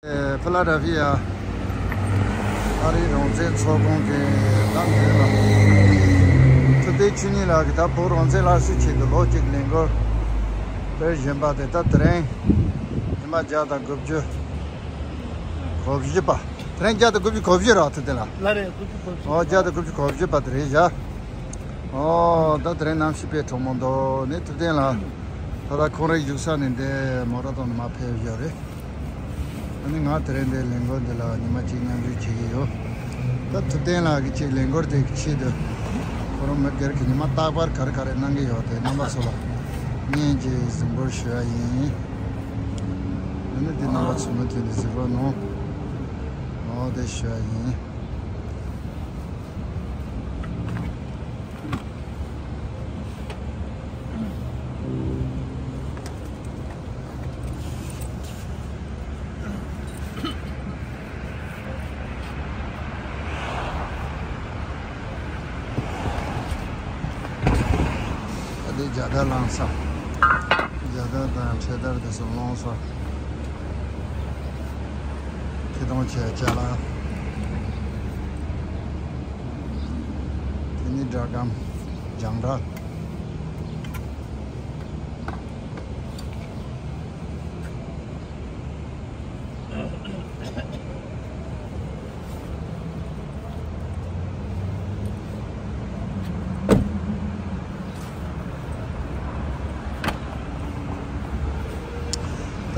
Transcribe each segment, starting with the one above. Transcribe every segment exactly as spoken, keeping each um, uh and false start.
ཕི་ལ་ཌེལ་ཕི་ཡ་ཨ་རིའི་རང་བཙན་ཚོགས་ཁང་གི་ད་འདིར་ལ། ཐུབ་བསྟན་ཆོས་ཉིད་ལགས་ཀྱིས་ད་བོད་རང་བཙན་སླར་གསོའི་ཆེད་དུ་ལོ་གཅིག་ལས་འགུལ་སྤེལ་བཞིན་པ་དེ་ད་དེ་རིང་ཉི་མ་བརྒྱ་དང་དགུ་བཅུ་གོ་བཞི་པ། དེ་རིང་བརྒྱ་དང་དགུ་བཅུ་གོ་བཞི་རེད། ཐུབ་བསྟན་ལགས། ལགས་རེད། དགུ་བཅུ་གོ་བཞི། ཨོ། བརྒྱ་དང་དགུ་བཅུ་གོ་བཞི་པ་དེ་རེད་བཞག་ཨོ། ད་དེ་རིང་གནམ་གཤིས་དཔེ་གྲང་མོ་འདུག་ནི། ཐུབ་བསྟན་ལགས་ད་ལྟ་ཁོང་རའི་བཞུགས་ས་ནས་འདི་མོ་ཊ་བཏང་ནས་མར་ཕེབས་བཞག་རེད། ཨ་ནི་ང་དེ་རིང་འདི་ལས་འགུལ་འདི་ལ་ཉི་མ་གཅིག་མཉམ་ཞུགས་བྱེད་ཀྱི་ཡོད། ད་ཐུབ་བསྟན་ལགས་ཀྱིས་ཅིག་ལས་འགུལ་དེ་གི་ཆེད་དུ་ཁོ་རང་མི་སྒེར་གྱི་ཉི་མ་རྟག་པར་ག་རེ་ག་རེ་གནང་གི་ཡོད་དེ་རྣམ་པ་ཚོ་ལ་བརྙན་གྱིས་གཟིགས་འབུལ་ཞུ་ཡ་ཡིན། ཨ་ནི་འདི་རྣམ་པ་ཚོ་མུ་མཐུད་ནས་གཟིགས་རོགས་གནང་། ཨོ་དེ་ཞུ་ཡ་ཡིན། ཨ་དེ་རྒྱ་དར་བསླངས་ས། རྒྱ་དར་དང་འཕྲེད་དར་དེ་ཚོ་བསླངས་ས། ཁྱི་སྡོང་བྱས་ཅ་ལག་དེ་ནི་སྒྲ་སྒམ། རྒྱང་གྲགས།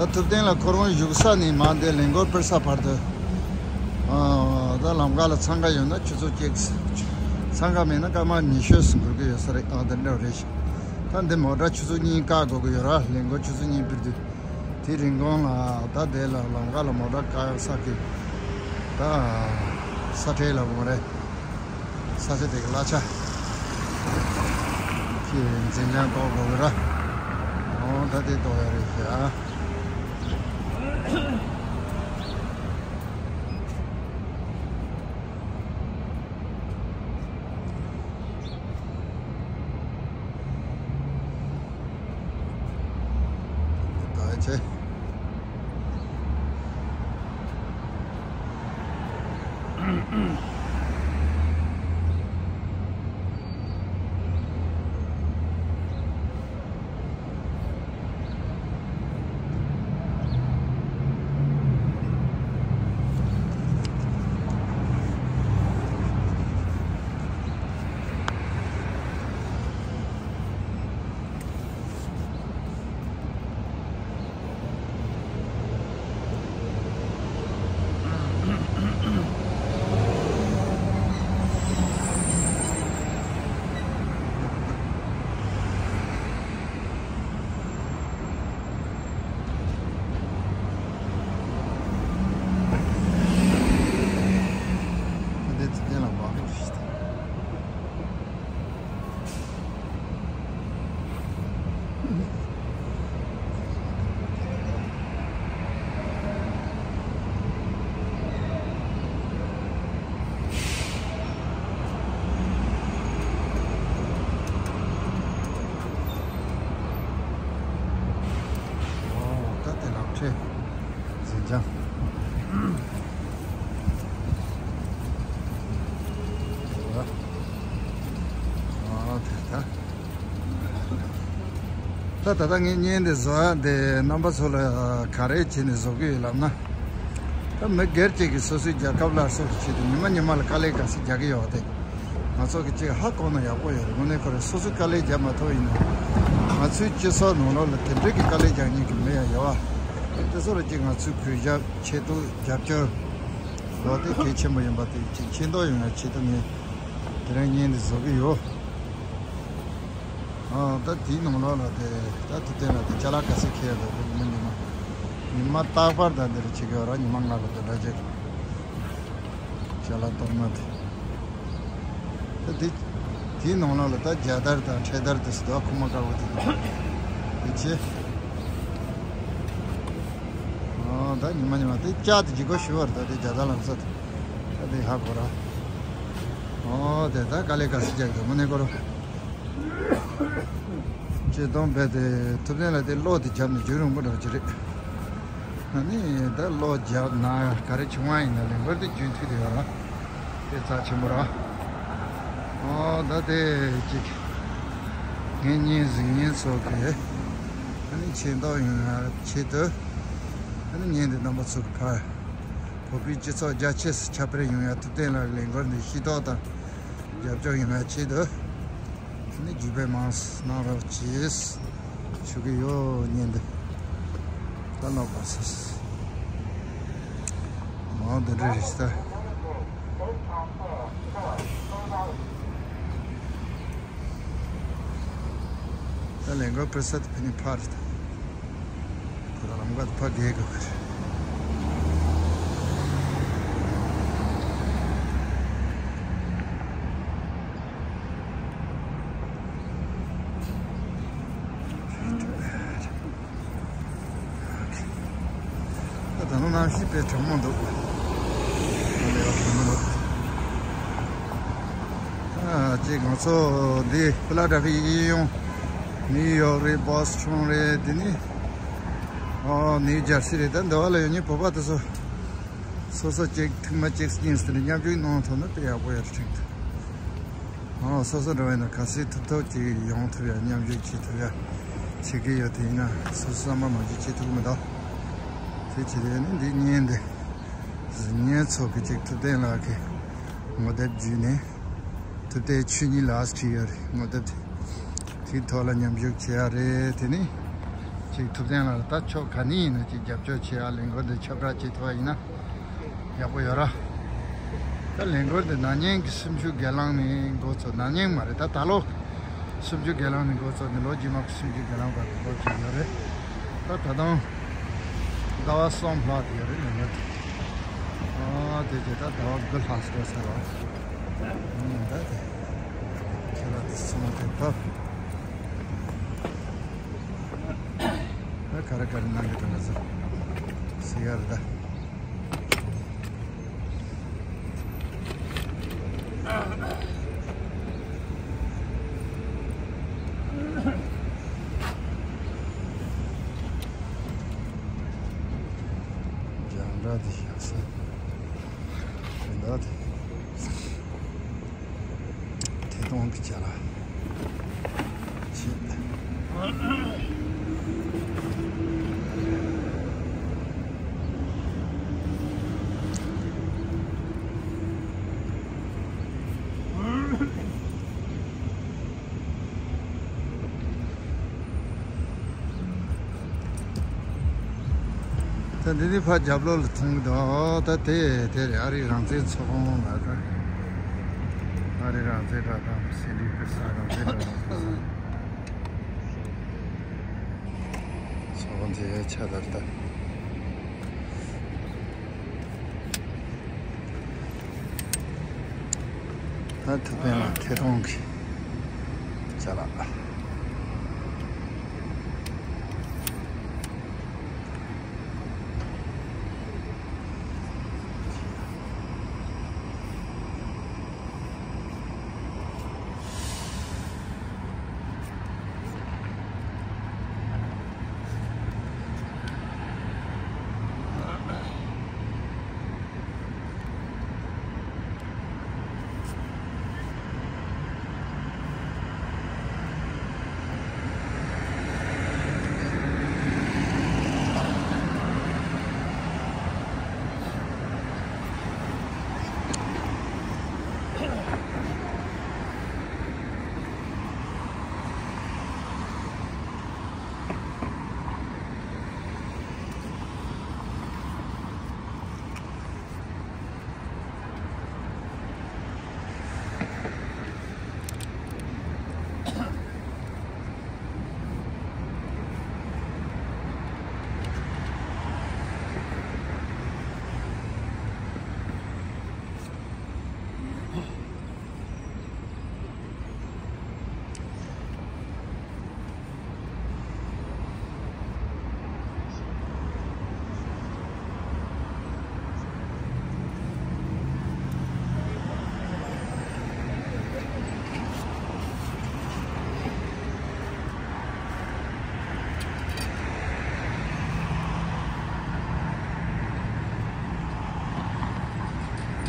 ད་ཐུབ་བསྟན་ལགས་ཁོ་རང་བཞུགས་ས་ནས་མར་འདི་ལས་འགུལ་སྤེལ་ས་བར་དུ། ཨ། ད་ལམ་ཁ་ལ་འཚང་ཁ་ཡོད་ན་ཆུ་ཚོད་གཅིག་འཚང་ཁ་མེད་ན་སྐར་མ་ཉི་ཤུ་ཙམ་འགོར་གི་ཡོད་ས་རེད། ཨ། འདི་འདྲ་རེད་ཤག་ད་འདི་མོ་ཊ་ཆུ་ཚོད་གཉིས་བཀག་དགོས་ཀྱི་ཡོད་ར། ལས་འགུལ་ཆུ་ཚོད་གཉིས་སྤེལ་དུས། དེ་རིང་གོང་ལ་ད་དེ་ལ་ལམ་ཁ་ལ་མོ་ཊ་བཀག་ས་གི་ད་ས་ཁྲལ་ལ་འོང་རེད། ས་ཆ་དེ་གི་གླ་ཆ་གི་འཛིན་བྱང་གཏོང་དགོས་གི་ར། འོ་ད་དེ་གཏོང་ཡ་རེད་ཤག་ད་ཆེ། ཨོ། ད་དེ་ལམ་ཁྲལ་འཛིན་བྱང་། ཨོ་དེ་ད། ད་ད་ལྟ་ངས་བརྙན་འདི་བཟོ་ཡ་འདི་རྣམ་པ་ཚོ་ལ་ག་རེ་བྱས་ནས་བཟོ་གི་ཡོད་ལབ་ན། ད་མི་སྒེར་གཅིག་གིས་སོ་སོའི་རྒྱལ་ཁབ་སླར་གསོ་གི་ཆེད་དུ་ཉི་མ་ཉི་མ་ལ་དཀའ་ལས་ག་ཚོད་རྒྱག་གི་ཡོད་དེ། ང་ཚོ་གི་གཅིག་ཧ་གོ་ན་ཡག་པོ་ཡོད་རེད། དངོས་གནས་ཁོ་རང་སོ་སོས་དཀའ་ལས་རྒྱབ་མ་ཐུབ་ཡིན་ན། ང་ཚོའི་སྤྱི་ཚོགས་ནང་ལོགས་ལ་དེ་འདྲའི་གི་དཀའ་ལས་རྒྱག་མཁན་གི་མི་ཡང་ཡོད་བ། དེ་ཚོ་ལ་གཅིག་ང་ཚོས་གུས་ཞབས་ཆེ་བསྟོད་རྒྱབ་སྐྱོར་ལོ་དེ་གལ་ཆེན་པོ་ཡིན་པ་དེ་གཅིག་མཁྱེན་རྟོགས་ཡོང་ཡ་ཆེད་དུ་ངས་དེ་རིང་བརྙན་འདི་བཟོ་གི་ཡོད། ཨ། ད་དེའི་ནང་ལོགས་ལ་དེ་ད་ཐུབ་བསྟན་ལགས་དེ་ཅ་ལག་ག་ཚོད་འཁྱེར་ཡོད་རེད། ཉི་མ་ཉི་མ་ཉི་མ་རྟག་པར་ད་འདིར་བྱེད་ཀྱི་ཡོད་ར། ཉི་མ་ལྔ་ལ་དེ་འདྲ་ཅིག་ཅ་ལག་གཏོར་མ་དེ། ད་དེ་དེའི་ནང་ལོགས་ལ་ད་རྒྱ་དར་དང་འཕྲེད་དར་དེ་ཚོ་ད་ཁུག་མ་དཀར་པོ་དེ་དེ་བྱས། ཨ། ད་ཉི་མ་ཉི་མ་དེ་ལྕགས་དེ་ལྗིད་ཁོག་ཞུ་བར་ད་དེ་རྒྱ་དར་ལམ་ས་དེ་ད་དེ་ཧ་གོ་ར། ཨོ་དེ་ད་དཀའ་ལས་ག་ཚོད་རྒྱག་གི་འདུག་དངོས་གནས་ཁོ་རང་། ཆེ་མཐོང་རྦད་དེ་ཐུབ་བསྟན་ལགས་དེ་གློག་དེ་བརྒྱབ་ནས་རྒྱུན་རིང་པོ་འདྲ་བོ་ཅིག་རེད། ཨ་ནི་ད་གློག་རྒྱབ་ན་ག་རེ་བྱུང་བ་ཡིན་ན་ལེན་པར་དེ་རྒྱུན་མཐུད་དེ་ཡོད་ར། དེ་རྩ་ཆེན་པོ་ར། ཨོ་ད་དེ་ཅིག་ངེད་གཉེན་གཟིགས་གཉེན་ཚོ་གི་ཨ་ནི་ཆེ་མདོག་ཡོང་ཡ་ཆེད་དུ་ཨ་ནི་ཉིན་འདི་རྣམ་པ་ཚོ་གི་ཕར་བོད་པའི་སྤྱི་ཚོགས་རྒྱ་ཆེ་སུ་ཁྱབ་སྤེལ་ཡོང་ཡ་ཐུབ་བསྟན་ལ་ལེན་པར་འདི་ཤེས་རྟོགས་དང་རྒྱབ་སྐྱོར་ཡོང་ཡ་ཆེད་དུ། ནི་རྒྱུད་པའི་མང་གནང་རོགས་གྱིས། ཞུ་གི་ཡོད་ཉིན་འདི། ད་ལོག་པ་སོ། མང་འདི་འདྲ་རེད་ད། ད་ལས་འགོ་པེ་ས་དེ་ཕི་ནི་ཕར་ད། ཁོ་ད་ལམ་ཁ་དེ་ཕར་བརྒལ་དགོས་གི་རེད། ད་ནང་གནམ་གཤིས་དཔེ་གྲང་མོ་འདུག་ཨ་ལས་ཡག་གྲང་མོ་འདུག་ཨ་ཅེ་ང་ཚོ་འདི་ཕི་ལ་ཌེལ་ཕི་ཡ་གཡས་གཡོན་ནིའུ་ཡོག་རེད། བོ་སི་ཊོན་རེད། འདི་ནི་ཨོ་ནིའུ་ཇར་སི་རེད། ད་འདི་བ་ལ་ཡོད་ཉེ་བོད་པ་དེ་ཚོ་སོ་སོ་གཅིག་ཐུག་མ་གཅིག་གཉིས་དེ་འདྲ་མཉམ་ཞུགས་གནང་ཐུབ་ན་དཔེ་ཡག་པོ་ཡོད་རེད་དྲན་འདུག་ཨོ་སོ་སོ་འགྲོ་བས་ན་ག་སེ་ཐུབ་ཐུབ་ཅིག་ཡོང་ཐུབ་ཡ་མཉམ་ཞུགས་བྱེད་ཐུབ་ཡ་བྱེད་ཀྱི་ཡོད། དེ་ཡིན་ན་སོ་སོ་བསམ་པ་མ་འཇུག་བྱེད་ཐུབ་ཀྱི་མི་འདུག་དེ་བྱེད་དེ་ནི་འདི་བརྙན་འདི་གཟིགས་མཁན་ཚོ་གི་ཅིག་ཐུབ་བསྟན་ལགས་ཀྱི་ངོ་དེབ་བརྒྱུད་ནས་ཐུབ་བསྟན་ཆོས་ཉིད་ལགས་བྲིས་ཡོད་རེད། ངོ་དེབ་དེ་དེའི་ཐོག་ལ་མཉམ་ཞུགས་བྱེད་ཡ་རེད། དེ་ནི་ཅིག་ཐུབ་བསྟན་ལགས་ལ་ད་ཕྱོགས་ག་ནས་ཡིན་ན་ཅིག་རྒྱབ་སྐྱོར་བྱེད་ཡ་ལས་འགུལ་འདི་ཁྱབ་བསྒྲགས་བྱེད་ཐུབ་པ་ཡིན་ན། ཡག་པོ་ཡོད་ར། ད་ལས་འགུལ་འདི་ན་ནིང་གི་གསུམ་བཅུ་སྒེར་ལངས་ནས་འགོ་ཚུགས། ན་ནིང་མ་རེད། ད་ད་ལོ་གསུམ་བཅུ་སྒེར་ལངས་ནས་འགོ་ཚུགས་ནས་ལོ་རྗེས་མ་གི་གསུམ་བཅུ་སྒེར་ལངས་བར་གྱི་ལོ་གཅིག་ཡོད་རེད། ད་ད་དུང་ཟླ་བ་གསུམ་ལྷག་ཡོད་རེད། ལས་འགུལ་འདི། ཨ་དེ་རྗེས་ད་ཟླ་བ་དགུ་ལྷག་ཙམ་ཟེར་བ། ཨ་ད་དེ་ཁྱེད་རང་དེ་སོང་དེ་ཕབ། ད་ག་རེ་ག་རེ་གནང་གི་འདུག་ང་ཚོ་ཟེར་ཡ་རེད་ད། རྒྱང་བསྒྲགས་དེ་བཞག་ས་རེད་འདུག་དེ། ཐད་གཏོང་གི་ཅ་ལག་ཅིག་ད་འདི་ནི་ཕར་རྒྱབ་ལོགས་ལ་མཐོང་གི་འདུག་ད་དེ་དེ་རེད། ཨ་རིའི་རང་བཙན་ཚོགས་ཁང་ལ་ད། ཨ་རིའི་རང་བཙན་སྒྲ་གདངས་སེ་འབྲས་དཔེ་ས་རང་བཙན་སྒྲ་གདངས་ཚོགས་ཁང་དེ་ཆ་ལྟར་ད། ད་ཐུབ་བསྟན་ལགས་ཐད་གཏོང་གི་ཅ་ལག་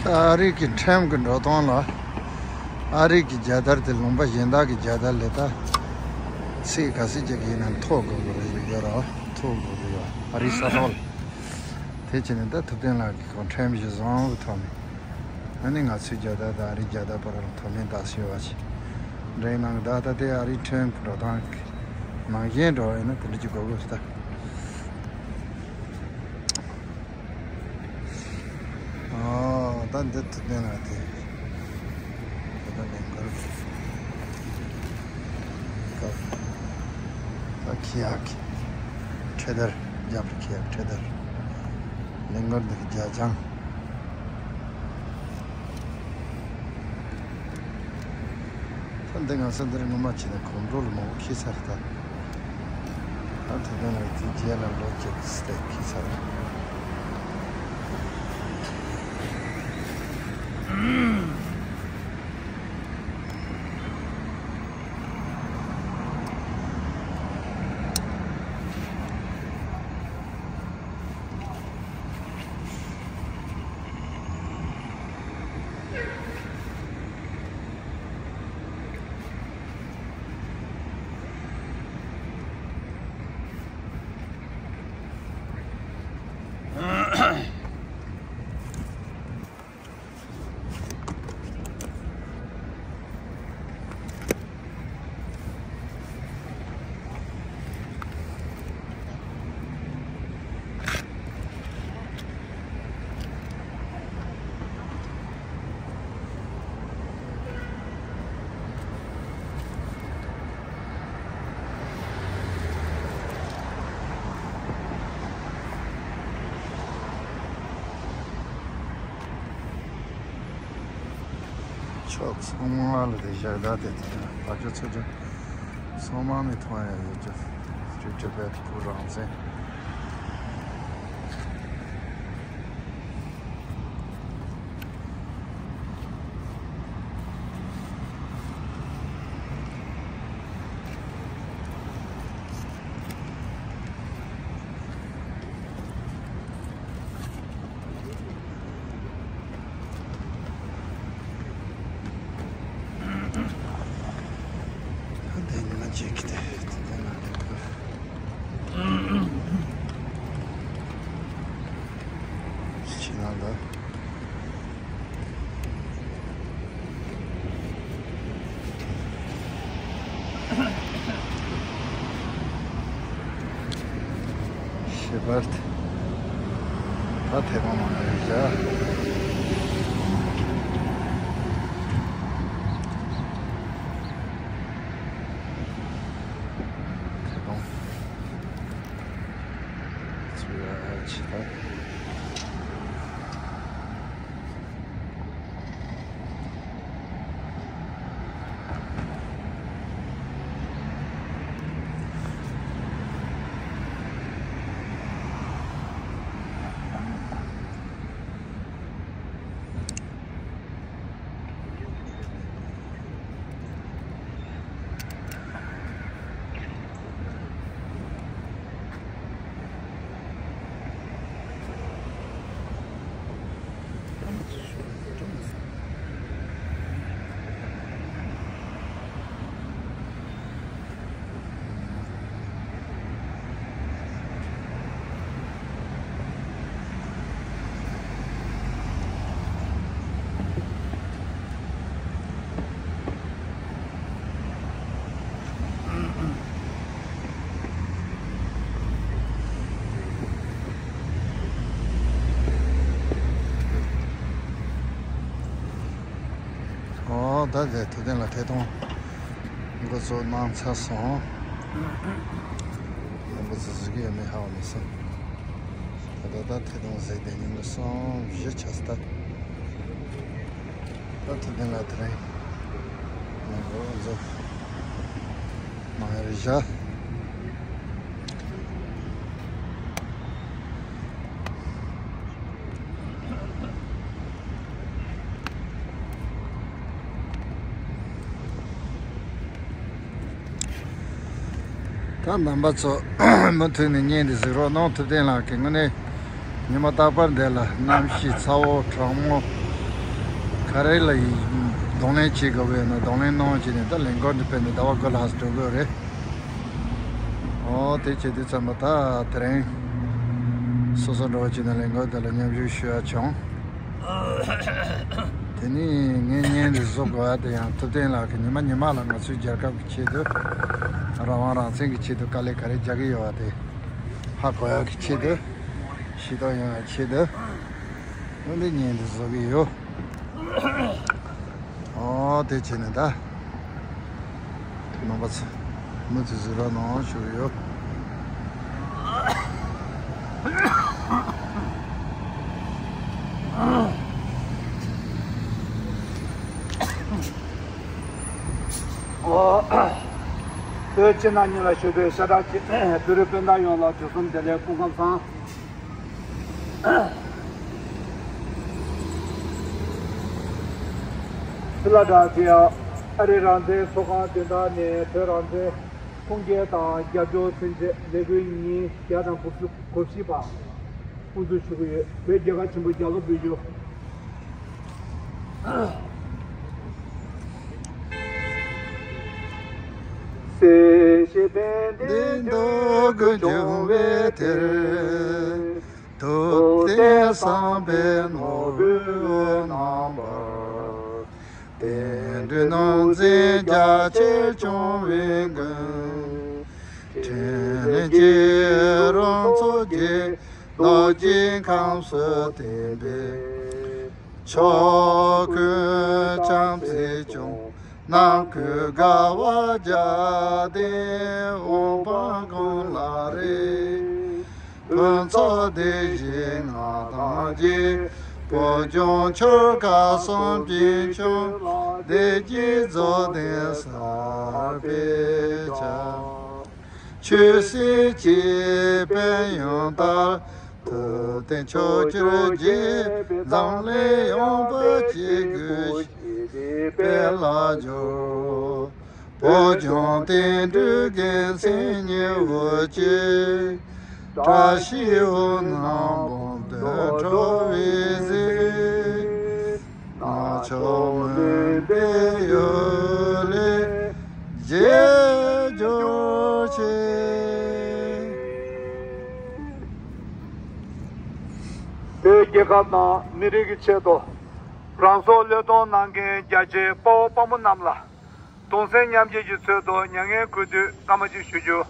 ཨ་རི་གི་ཁྲོམ་གྱི་འགྲོ་སྟངས་ལ། ཨ་རི་གི་རྒྱལ་དར་དེ་ལུང་པ་གཞན་དག་གི་རྒྱལ་དར་ལས་ད་ཚིག་ག་ཚིག་ཅིག་ཡིན་ན་མཐོ་དགོས་ཀྱི་རེད་ཡོད་ར། མཐོ་དགོས་ཀྱི་ཡོད། ཨ་རི་ས་ཐོག་ལ། དེ་བྱས་ནས་ད་ཐུབ་བསྟན་ལགས་ཀྱི་ཁོང་ཁྲོམ་གཞི་བཟང་བོའི་ཐོག་ནས། ཨ་ནི་ང་ཚོའི་རྒྱལ་དར་དང་ཨ་རིའི་རྒྱལ་དར་བར་ལ་མཐོ་དམན་བརྡབ་གསིག་ཡོད་པ་ཞིག་འདྲ་ཡིན་ནང་ད་ལྟ་དེ་ཨ་རིའི་ཁྲོམ་གྱི་འགྲོ་སྟངས་ཀྱི་ནང་བཞིན་འགྲོ་བ་ཡིན་ན་དེ་འདྲ་ཅིག་དགོས་ཀྱི་རེད་ད། ཨོ། ད་འདི་ཐུབ་བསྟན་ལགས་དེ། ད་ལྟ་ལས་འགུལ་སྐབས། ད་ཁྱི་ཡག་གི་ཁྲེ་དར། རྒྱབ་ལ་ཁྱི་ཡག་ཁྲེ་དར། ལས་འགུལ་འདི་གི་རྒྱ་ལྕང་། ད་འདི་ང་ཚོ་འདིར་སྔོན་མ་བྱས་ན་གོམ་བགྲོད་ལ་མང་པོ་འཁྱེར་ཚར་ད། ད་དེ་དོན་ལ་དེ་རྗེས་ལ་ལོ་གཅིག་སྟེ་འཁྱེར་ཚར། ཕྱོགས་ཚང་མ་ལ་དེ་ཞག་ད་དེ་དེ་ཕ་ཆོས་ཚོ་ཆོས་ཚང་མ་མི་མཐོང་ཡ་ཡོད་ཀྱི། Free Tibet བོད་རང་བཙན། ད་དེ་ཉི་མ་གཅིག་གི་དེ་དེ་དེ་ན་དེ་གི་ཕྱི་ནང་ལ། ཤེས་པར་ད་ཐེ་གོང་མང་རེད་བཞག་ཐེ་གོང་ཚུར་ཡ་ཆེ་ད། ཨོ། ད་དེ་ཐུབ་བསྟན་ལགས་ཐད་གཏོང་འགོ་ཚུགས་གནང་ཚར་སོང་། ཡང་འགོ་ཚུགས་ཟིག་གི་ཡོད་མེད་ཧ་གོ་མི་སོང་། ད་ད་ད་ཐད་གཏོང་ཟིག་དེ་ཉིན་གསུམ་བཞི་ཆགས་སོང་ད། ད་ཐུབ་བསྟན་ལགས་དེ་རིང་ནས་འགོ་འཛུགས་གནང་ཡ་རེད་བཞག་ད་རྣམ་པ་ཚོ་མུ་མཐུད་ནས་བརྙན་འདི་གཟིགས་རོགས་གནང་། ཐུབ་བསྟན་ལགས་ཀྱིས་དངོས་གནས་ཉི་མ་རྟག་པར་འདི་ལ་གནམ་གཤིས་ཚ་བོ་གྲང་མོ་ ག་རེ་ལ་ཡིན། གདོང་ལེན་བྱེད་དགོས་པས་ན་གདོང་ལེན་གནང་བྱས་ནས་ད་ལས་འགུལ་འདི་ཕེབས་ནས་ཟླ་བ་དགུ་ལྷག་འགྲོ་དགོས་རེད། ཨོ་དེ་བྱེད་དུས་ཙམ་པ་ད་དེ་རིང་སོ་སོ་འགྲོ་བ་བྱས་ནས་ལས་འགུལ་འདི་ལ་མཉམ་ཞུགས་ཞུ་ཡ་བྱུང་། དེ་ནས་ངས་བརྙན་འདི་བཟོ་དགོས་པ་དེ་ཡང་ཐུབ་བསྟན་ལགས་ཀྱིས་ཉི་མ་ཉི་མ་ལ་ང་ཚོའི་རྒྱལ་ཁབ་ཀྱི་ཆེད་དུ་རང་དབང་རང་བཙན་གྱི་ཆེད་དུ་དཀའ་ལས་ག་རེ་རྒྱག་གི་ཡོད་པ་དེ་ཧ་གོ་ཡག་གི་ཆེད་དུ་ཤེས་རྟོགས་ཡོང་ཡག་ཆེད་དུ་འོན་ཏེ་བརྙན་འདི་བཟོ་གི་ཡོད། ཨོ་དེ་བྱས་ནས་ད་རྣམ་པ་ཚོ་མུ་མཐུད་གཟིགས་རོགས་གནང་ཞུ་གི་ཡོད། ཨོ། བོད་སྤྱི་ནང་གཉིས་ལ་བཞུགས་པའི་ཤ་ཁྲག་གཅིག་བོད་རིགས་སྤུན་ཟླ་ཡོངས་ལ་དུས་གསུམ་བདེ་ལེགས་སྐུ་ཁམས་བཟང་། ཕི་ལ་ཌེལ་ཕི་ཡ་ཨ་རིའི་རང་བཙན་ཚོགས་ཁང་མདུན་ཐང་ནས་བོད་རང་བཙན་ཁུངས་སྐྱེལ་དང་རྒྱབ་སྐྱོར་མཚོན་ཆེད་ལས་འགུལ་ཉིན་བརྒྱ་དང་དགུ་བཅུ་གོ་བཞི་པ་དབུ་འཛུགས་ཞུ་གི་ཡོད། བོད་རྒྱལ་ཁབ་ཆེན་པོ་རྒྱལ་གླུ་འབུལ་རྒྱུ། སྲིད་ཞི་ཕན་བདེ་འབྱུང་ཀུན་འབྱུང་བའི་དེར། ཐུབ་བསྟན་བསམ་པའི་ནོར་བུས་རྣམ་པར། བསྟན་འགྲོའི་ནོར་འཛིན་རྒྱ་ཆེར་སྐྱོང་བའི་མགོན། འཕྲིན་ལས་ཀྱི་རོང་ཚོགས་ཀྱི་རྡོ་རྗེ་ཁམས་སུ་བསྟིམ་པའི། ཕྱོགས་ཀུན་བྱམས་བརྩེས་སྐྱོང་། ནམ་མཁའི་དགའ་བ་རྒྱལ་བསྟན་འོད་དཔག་མགོན་ལགས་རེད། ཕུན་ཚོགས་བདེ་གཤེགས་མངའ་ཐང་རྒྱས། བོད་ལྗོངས་ཆོལ་ཁ་གསུམ་སྤྱི་མཆོག་བདེ་སྐྱིད་རྫོགས་ལྡན་གསར་སྤེལ་བྱ། ཆོས་སྲིད་ཀྱི་ཕན་ཡོན་ལྟར། ཐུབ་བསྟན་ཕྱོགས་བཅུར་རྒྱས་པའི། འཛམ་གླིང་ཡངས་པར་སྐྱེ་དགུའི་ཞི་བདེའི་དཔལ་ལ་འབྱོར། བོད་ལྗོངས་བསྟན་འགྲོའི་རྒྱལ་མཚན་སྙིང་པོར་གྱུར། བཀྲ་ཤིས་འོད་སྣང་འབུམ་དུ་འཕྲོ་བའི་གཟིས། རྣམ་ཅོག་མུན་པའི་ཡུལ་ལས་རྒྱལ་གྱུར་ཅིག། བོད་རྒྱལ་ཁབ་དང་མི་རིགས་ཀྱི་ཆེད་དུ་རང་སྲོག་བློས་གཏོང་གནང་མཁན་རྒྱ་ཆེའི་དཔའ་བོ་དཔའ་མོ་རྣམས་ལ་གདུང་སེམས་མཉམ་སྐྱེད་ཀྱི་ཚུལ་དུ་མྱ་ངན་གུས་འདུད་སྐར་མ་གཅིག་ཞུ་རྒྱུ།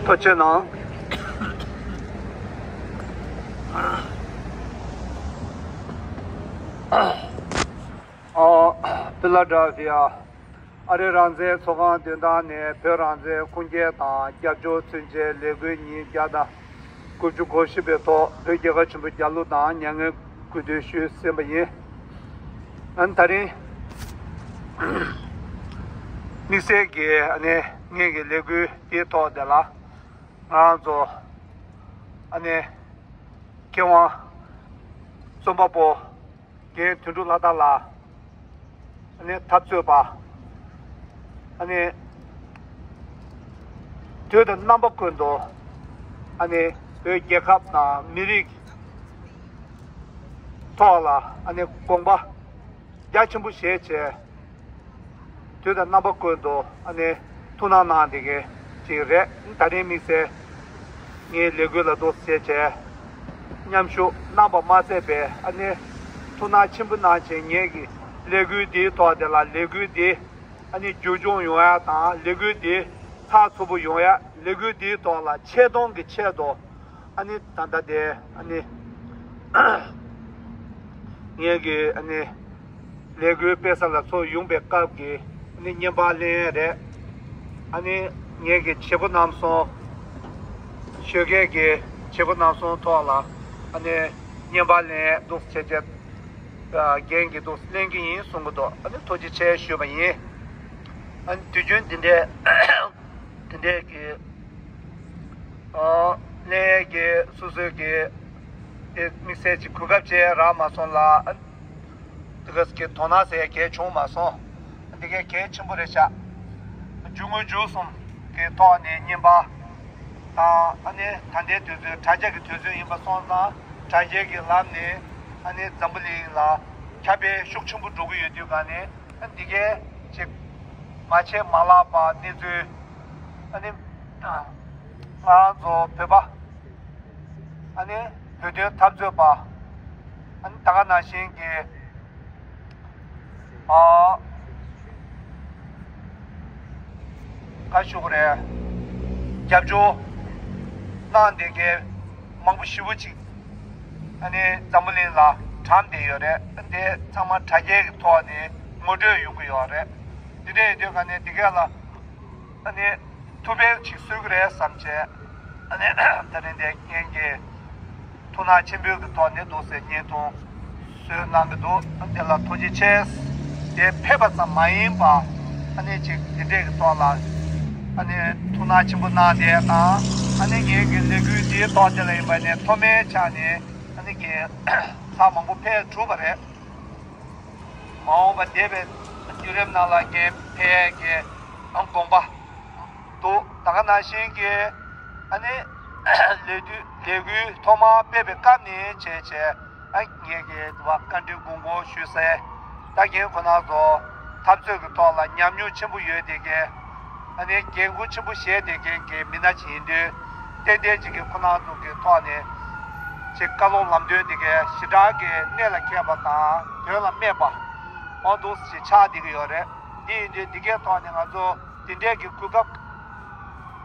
ཐུགས་རྗེ་གནང་། ཨ། ཕི་ལ་ཌེལ་ཕི་ཡ་ཨ་རིའི་རང་བཙན་ཚོགས་ཁང་མདུན་ཐང་ནས་བོད་རང་བཙན་ཁུངས་སྐྱེལ་དང་རྒྱབ་སྐྱོར་མཚོན་ཆེད་ལས་འགུལ་ཉིན་བརྒྱ་དང་དགུ་བཅུ་གོ་བཞི་པའི་ཐོག་བོད་རྒྱལ་ཁབ་ཆེན་པོ་རྒྱལ་གླུ་དང་མྱ་ངན་གུས་འདུད་ཞུས་ཟིན་པ་ཡིན། ཨ་ནི་ད་རིང་དམིགས་བསལ་གྱི་ཨ་ནི་ངེད་ཀྱི་ལས་འགུལ་དེའི་ཐོག་དེ་ལ་ང་རང་ཚོ་ཨ་ནི་མཁས་དབང་རྩོམ་པ་པོ། རྒན་དོན་གྲུབ་ལྷ་དར་ལགས། ཨ་ནི་འཐབ་རྩོད་པ། ཨ་ནི་དུས་དང་རྣམ་པ་ཀུན་ཏུ་ཨ་ནི་བོད་རྒྱལ་ཁབ་དང་མི་རིགས་ཐོག་ལ་ཨ་ནི་དགོངས་པ་རྒྱ་ཆེན་པོ་བཞེས་བྱས། དུས་དང་རྣམ་པ་ཀུན་ཏུ་ཨ་ནི་ཐུགས་སྣང་གནང་བསྡད་མཁན་ཅིག་རེད། ད་རིང་དམིགས་བསལ་ངའི་ལས་འགུལ་ལ་འདུག་ཟེར་བྱས་མཉམ་ཞུགས་གནང་པ་མ་ཟད་པའི་ཨ་ནི་ ཐུགས་སྣང་ཆེན་པོ་གནང་བྱས། ངེད་ཀྱི་ལས་འགུལ་འདིའི་ཐོག་དེ་ལ་ལས་འགུལ་འདི་ཨ་ནི་རྒྱུན་འཁྱོངས་ཡོང་ཡ་དང་། ལས་འགུལ་འདི་ཚགས་ཚུད་པོ་ཡོང་ཡ། ལས་འགུལ་འདིའི་ཐོག་ལ་ཆེད་གཏོང་གི་ཆེད་དུ། ཨ་ནི་ད་ལྟ་དེ་ཨ་ནི་ངེད་ཀྱི་ཨ་ནི་ལས་འགུལ་སྤེལ་ས་ལ་ཚུར་ཡོང་པའི་སྐབས་ཀྱི་ཨ་ནི་བརྙན་པར་ལེན་ཡས་རེད། ཨ་ནི་ངེད་ཀྱི་བྱེད་སྒོ་རྣམ་གསུམ། ཞོགས་ཀས་ཀྱི་བྱེད་སྒོ་རྣམ་གསུམ་ཐོག་ལ་ཨ་ནི་བརྙན་པར་ལེན་ཡས་འདུག་བྱས་བྱས། རྒན་གྱིས་འདུག་ལེན་གྱི་ཡིན་གསུང་གི་འདུག་ཨ་ནི་ཐུགས་རྗེ་ཆེ་ཞུས་པ་ཡིན། ཨ་ནི་དུས་རྒྱུན་འདི་འདྲའི་འདི་འདྲའི་གི་ཨ་ལས་ཀྱི་སོ་སོའི་གི་དེ་དམིགས་བསལ་གྱི་གོ་སྐབས་ཅིག་རག་མ་སོང་ལ། ཨ་དེ་ག་གི་དོ་སྣང་ཟེར་གལ་བྱུང་མ་སོང་། འདི་གའི་གལ་ཆེན་པོ་རེད་ཤག་རྒྱུ་དངོས་རྒྱུ་གསུམ་གྱི་ཐོག་ནས་བརྙན་པར་དང་། ཨ་ནི་ད་ལྟའི་དུས་ཚོད་དྲ་རྒྱ་གི་དུས་ཚོད་ཡིན་པ་སོང་ཙང་། དྲ་རྒྱའི་གི་ལམ་ནས་ཨ་ནི་འཛམ་བུ་གླིང་ལ་ཁྱབ་སྤེལ་ཤུགས་ཆེན་པོ་འགྲོ་གི་ཡོད་དུས་ག་ནས། ཨ་འདི་གའི་ཅིག་མ་ཆད་མ་ལགས་པ་གནས་ཚུལ། ཨ་ནི་ང་རང་ཚོ་བོད་པ། ཨ་ནི་བོད་དོན་འཐབ་རྩོད་པ། ཨ་ནི་ད་ག་ནང་བཞིན་གྱི་ཨ་ག་ཞུ་དགོས་རེད། རྒྱབ་སྐྱོར་གནང་བསྡད་མཁན་མང་པོ་ཞེ་པོ་ཅིག་ཨ་ནི་འཛམ་བུ་གླིང་ལ་གྲམ་བསྡད་ཡོད་རེད། འདི་ཚང་མ་དྲ་རྒྱའི་ཐོག་ནས་ངོ་སྤྲོད་ཡོང་གི་ཡོད་རེད། འདི་འདྲ་ཡིན་དུས་ག་ནས་འདི་ག་ལ་ཨ་ནི་ཐུགས་ཕན་ཅིག་གསོས་ཀྱི་རེད་བསམ་བྱས། ཨ་ནི་དེ་རིང་འདི་ངེད་ཀྱིས་ཐུགས་སྣང་ཆེན་པོའི་གི་ཐོག་ནས་འདུག་སེ་བརྙན་ཐུང་བཟོས་གནང་གི་འདུག་དེ་ལ་ཐུགས་རྗེ་ཆེ། དེ་ཕེབས་པ་ཙམ་མ་ཡིན་པ། ཨ་ནི་ཅིག་དེ་འདྲས་ཀྱི་ཐོག་ལ་ཨ་ནི་ཐུགས་སྣང་ཆེན་པོ་གནང་བསྡད་དང་། ཨ་ནི་ངེད་ཀྱི་ལས་འགུལ་འདིའི་ཐོག་དེ་ལ་ཡིན་པ་ནས་མཐོ་དམན་ཆགས་ནས་ཨ་ནི་གི་ལྷ་མང་པོ་ཕེབས་གྲུབ་པ་རེད། མ་འོངས་པ་འདས་པའི་དུས་རབས་ནང་ལ་རྒན་ཕེབས་ཀྱི་ཨང་དགོངས་པ་འདུག་ད་ག་ནང་བཞིན་གྱི་ཨ་ནི་ལས་དུས་ལས་འགུལ་ཐོག་མར་སྤེལ་བའི་སྐབས་ནས་བྱས་བྱས། ཨ་ངེད་ཀྱིས་བཀའ་འདྲི་དགོངས་སྐོར་ཞུས་སའི་ད་རྒན་ཁོ་ན་ཚོ་འཐབ་རྩོད་ཀྱི་ཐོག་ལ་ཉམས་མྱོང་ཆེན་པོ་ཡོད་དེ་གའི། ཨ་ནི་འགན་ཁུར་ཆེན་པོ་བཞེས་བསྡད་མཁན་གྱི་མི་སྣ་ཅིག་ཡིན་དུས། ཏན་ཏན་ཅིག་གིས་ཁོ་རང་ཚོ་གི་ཐོག་ནས་ཅིག་བཀའ་སློབ་ལམ་སྟོན་དེ་གའི་ཞེ་དྲག་གི་གནད་ལ་འཁེལ་བ་དང་དོན་ལ་སྨད་པ་འོ་འདུག་ཅིག་ཆགས་བསྡད་ཀྱི་ཡོད་རེད། འདི་ཡིན་དུས་འདི་གའི་ཐོག་ནས་ང་ཚོ་འདི་འདྲའི་གི་གོ་སྐབས་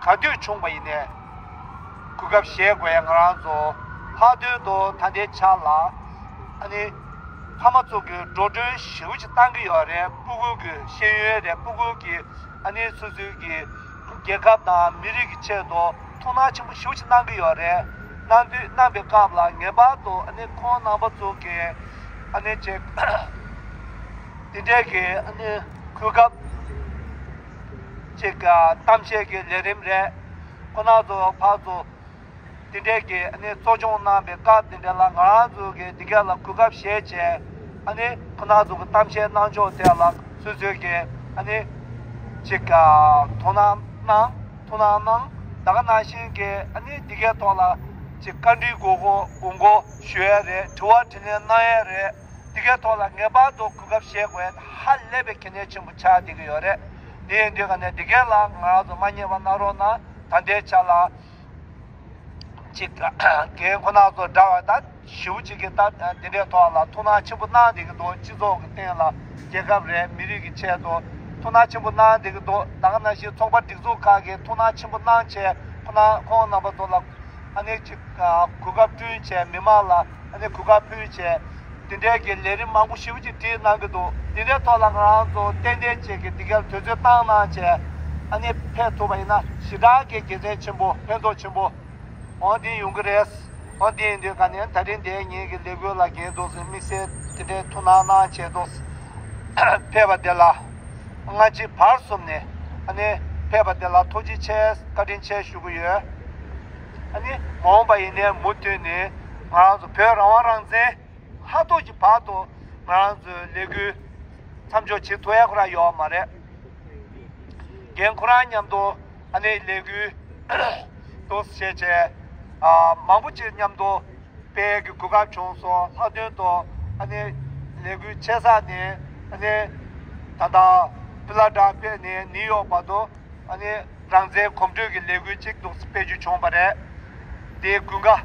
ག་དུས་བྱུང་བ་ཡིན་ནའི་གོ་སྐབས་བཞེས་དགོས་ཡ། ང་རང་ཚོ་ལྷག་དོན་དུ་ད་ལྟའི་ཆ་ལ་ཨ་ནི་ཕ་མ་ཚོ་གི་འགྲོ་གྲོན་ཞེ་པོ་ཅིག་བཏང་གི་ཡོད་རེད། སྤུ་གུ་གི་ཤེས་ཡོན་རེད། སྤུ་གུ་གི་ཨ་ནི་སོ་སོའི་གི་རྒྱལ་ཁབ་དང་མི་རིགས་ཀྱི་ཆེད་དུ་ཐུགས་སྣང་ཆེན་པོ་ཞེ་པོ་ཅིག་གནང་གི་ཡོད་རེད། གནང་དུས་གནང་པའི་སྐབས་ལ་ངེས་པར་དུ་ཨ་ནི་ཁོང་རྣམ་པ་ཚོ་གི་ཨ་ནི་ཅིག་དེ་འདྲའི་གི་ཨ་ནི་གོ་སྐབས་ཅིག་གཏམ་བཤད་ཀྱི་ལས་རིམ་རེད། ཁོང་རྣམ་ཚོ་ཕར་ཚུར་དེ་འདྲའི་གི་ཨ་ནི་གཙོ་སྐྱོང་གནང་པའི་སྐབས་དེ་འདྲ་ལ་ང་རང་ཚོ་གི་འདི་ག་ལ་གོ་སྐབས་བཞེས་བྱས། ཨ་ནི་ཁོ་རང་ཚོ་གི་གཏམ་བཤད་གནང་ཕྱོགས་དེ་ལ་སོ་སོའི་གི་ཨ་ནི་ཅིག་དོ་སྣང་གནང་། ཐུགས་སྣང་གནང་། ད་ག་ནང་བཞིན་གི་ཨ་ནི་འདི་གའི་ཐོག་ལ་ཅིག་བཀའ་འདྲི་དགོངས་སྐོར་དགོངས་སྐོར་ཞུ་ཡ་རེད། དྲི་བ་དྲིས་ལན་གནང་ཡ་རེད། འདི་གའི་ཐོག་ལ་ངེས་པར་དུ་གོ་སྐབས་བཞེས་དགོས་ཡ་ཧ་ལས་པའི་གལ་གནད་ཆེན་པོ་ཆགས་བསྡད་ཀྱི་ཡོད་རེད། དེ་ཡིན་དུས་ག་ནས་འདི་གའི་ལ་ང་རང་ཚོ་མ་བསྙེལ་བ་གནང་རོགས་གནང་། ད་ལྟའི་ཆ་ལ། ཅིག་རྒན་ཁོ་ན་ཚོ་འདྲ་བ་ད་ཞེ་པོ་ཅིག་གིས་ད་འདི་འདྲའི་ཐོག་ལ་ཐུགས་སྣང་ཆེན་པོ་གནང་བསྡད་ཀྱི་འདུག་སྤྱི་ཚོགས་ཀྱི་སྟེང་ལ་རྒྱལ་ཁབ་རེད། མི་རིགས་ཀྱི་ཆེད་དུ་ཐུགས་སྣང་ཆེན་པོ་གནང་བསྡད་ཀྱི་འདུག་ད་ག་ནང་བཞིན་ཚོགས་པ་སྒྲིག་འཛུགས་ཁག་གིས་ཐུགས་སྣང་ཆེན་པོ་གནང་བྱས། ཁོ་ན་ཁོང་རྣམ་པ་ཚོ་ལ་ཨ་ནི་ཅིག་གོ་སྐབས་བསྐྲུན་བྱས། མི་མང་ལ་ཨ་ནི་གོ་སྐབས་ཕུལ་བྱས། དེ་འདྲའི་གི་ལས་རིམ་མང་པོ་ཞེ་པོ་ཅིག་བསྒྲིགས་གནང་གི་འདུག་འདི་འདྲའི་ཐོག་ལ་ང་རང་ཚོ་ཏན་ཏན་ཅིག་གི་འདི་གར་དུས་ཚོད་བཏང་གནང་བྱས། ཨ་ནི་ཕེབས་ཐུབ་པ་ཡིན་ན་ཞེ་དྲག་གི་དགེ་མཚན་ཆེན་པོ། ཕན་ཐོགས་ཆེན་པོ་འོ་འདི་ཡོང་གི་རེད། འོ་འདི་ཡིན་དུས་ག་ནས་ད་རིང་འདིའི་ངེད་ཀྱི་ལས་འགུལ་ལ་འགན་འདུག་ཟེར་དམིགས་བསལ་དེ་འདྲའི་ཐུགས་སྣང་གནང་བྱས་འདུག་ཕེབས་པ་དེ་ལ་སྔ་ཕྱི་བར་གསུམ་ནས་ཨ་ནི་ཕེབས་པ་དེ་ལ་ཐུགས་རྗེ་ཆེ། བཀའ་དྲིན་ཆེ་ཞུ་གི་ཡོད། ཨ་ནི་མ་འོངས་པ་ཡིན་ནའི་མུ་མཐུད་ནས་ང་རང་ཚོ་བོད་རང་དབང་རང་བཙན་ཧ་ཏོག་གི་བར་དུ་ང་རང་ཚོའི་ལས་འགུལ་མཚམས་འཇོག་བྱེད་ཐུབ་ཡ་ཁོ་རང་ཡོད་མ་རེད། རྒན་ཁོ་རང་མཉམ་དུ་ཨ་ནི་ལས་འགུལ་འདུག་བྱས་བྱས་ཨ་མང་པོ་ཅིག་མཉམ་དུ་སྤེལ་གྱི་གོ་སྐབས་བྱུང་སོང་། ལྷག་དོན་དུ་ཨ་ནི་ལས་འགུལ་ཆེ་ས་ནས་ཨ་ནི་ད་ལྟ་ཕི་ལ་ཌེལ་ཕི་ཡ་ནས་ནིའུ་ཡོག་བར་དུ་ཨ་ནི་རང་བཙན་གོམ་བགྲོད་ཀྱི་ལས་འགུལ་གཅིག་འདུག་སྤེལ་རྒྱུ་བྱུང་བ་རེད། དེའི་དགུན་ཁ་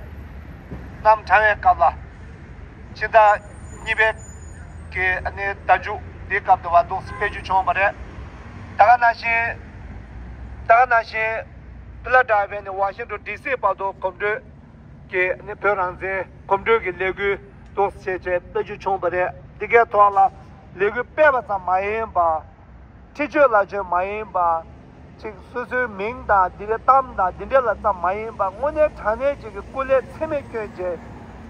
གནམ་གྲང་བའི་སྐབས་ལ། ཕྱི་ཟླ་ གཉིས་པའི་གི་ཨ་ནི་ཟླ་མཇུག་འདིའི་སྐབས་དུ་བ་འདུག་སྤེལ་རྒྱུ་བྱུང་བ་རེད། ད་ག་ནང་བཞིན་ད་ག་ནང་བཞིན་ཕི་ལ་ཌེལ་ཕི་ཡ་ནས་ཝ་ཤིང་ཊོན་ཌི་སི་བར་དུ་གོམ་བགྲོད་ཀྱི་ཨ་ནི་བོད་རང་བཙན་གོམ་བགྲོད་ཀྱི་ལས་འགུལ་འདུག་བྱས་བྱས་སྤེལ་རྒྱུ་བྱུང་བ་རེད། འདི་གའི་ཐོག་ལ་ལས་འགུལ་སྤེལ་བ་ཙམ་མ་ཡིན་པ། འཁྲིག་སྤྱོད་ལ་བརྗོད་མ་ཡིན་པ། ཅིག་སོ་སོའི་མིང་དང་འདི་གའི་གཏམ་དང་འདི་འདྲ་ལ་ཙམ་མ་ཡིན་པ་དངོས་གནས་དྲང་གནས་ཅིག་གི་སྐུ་ལས་ཚད་མེད་བསྐྱོན་བྱས་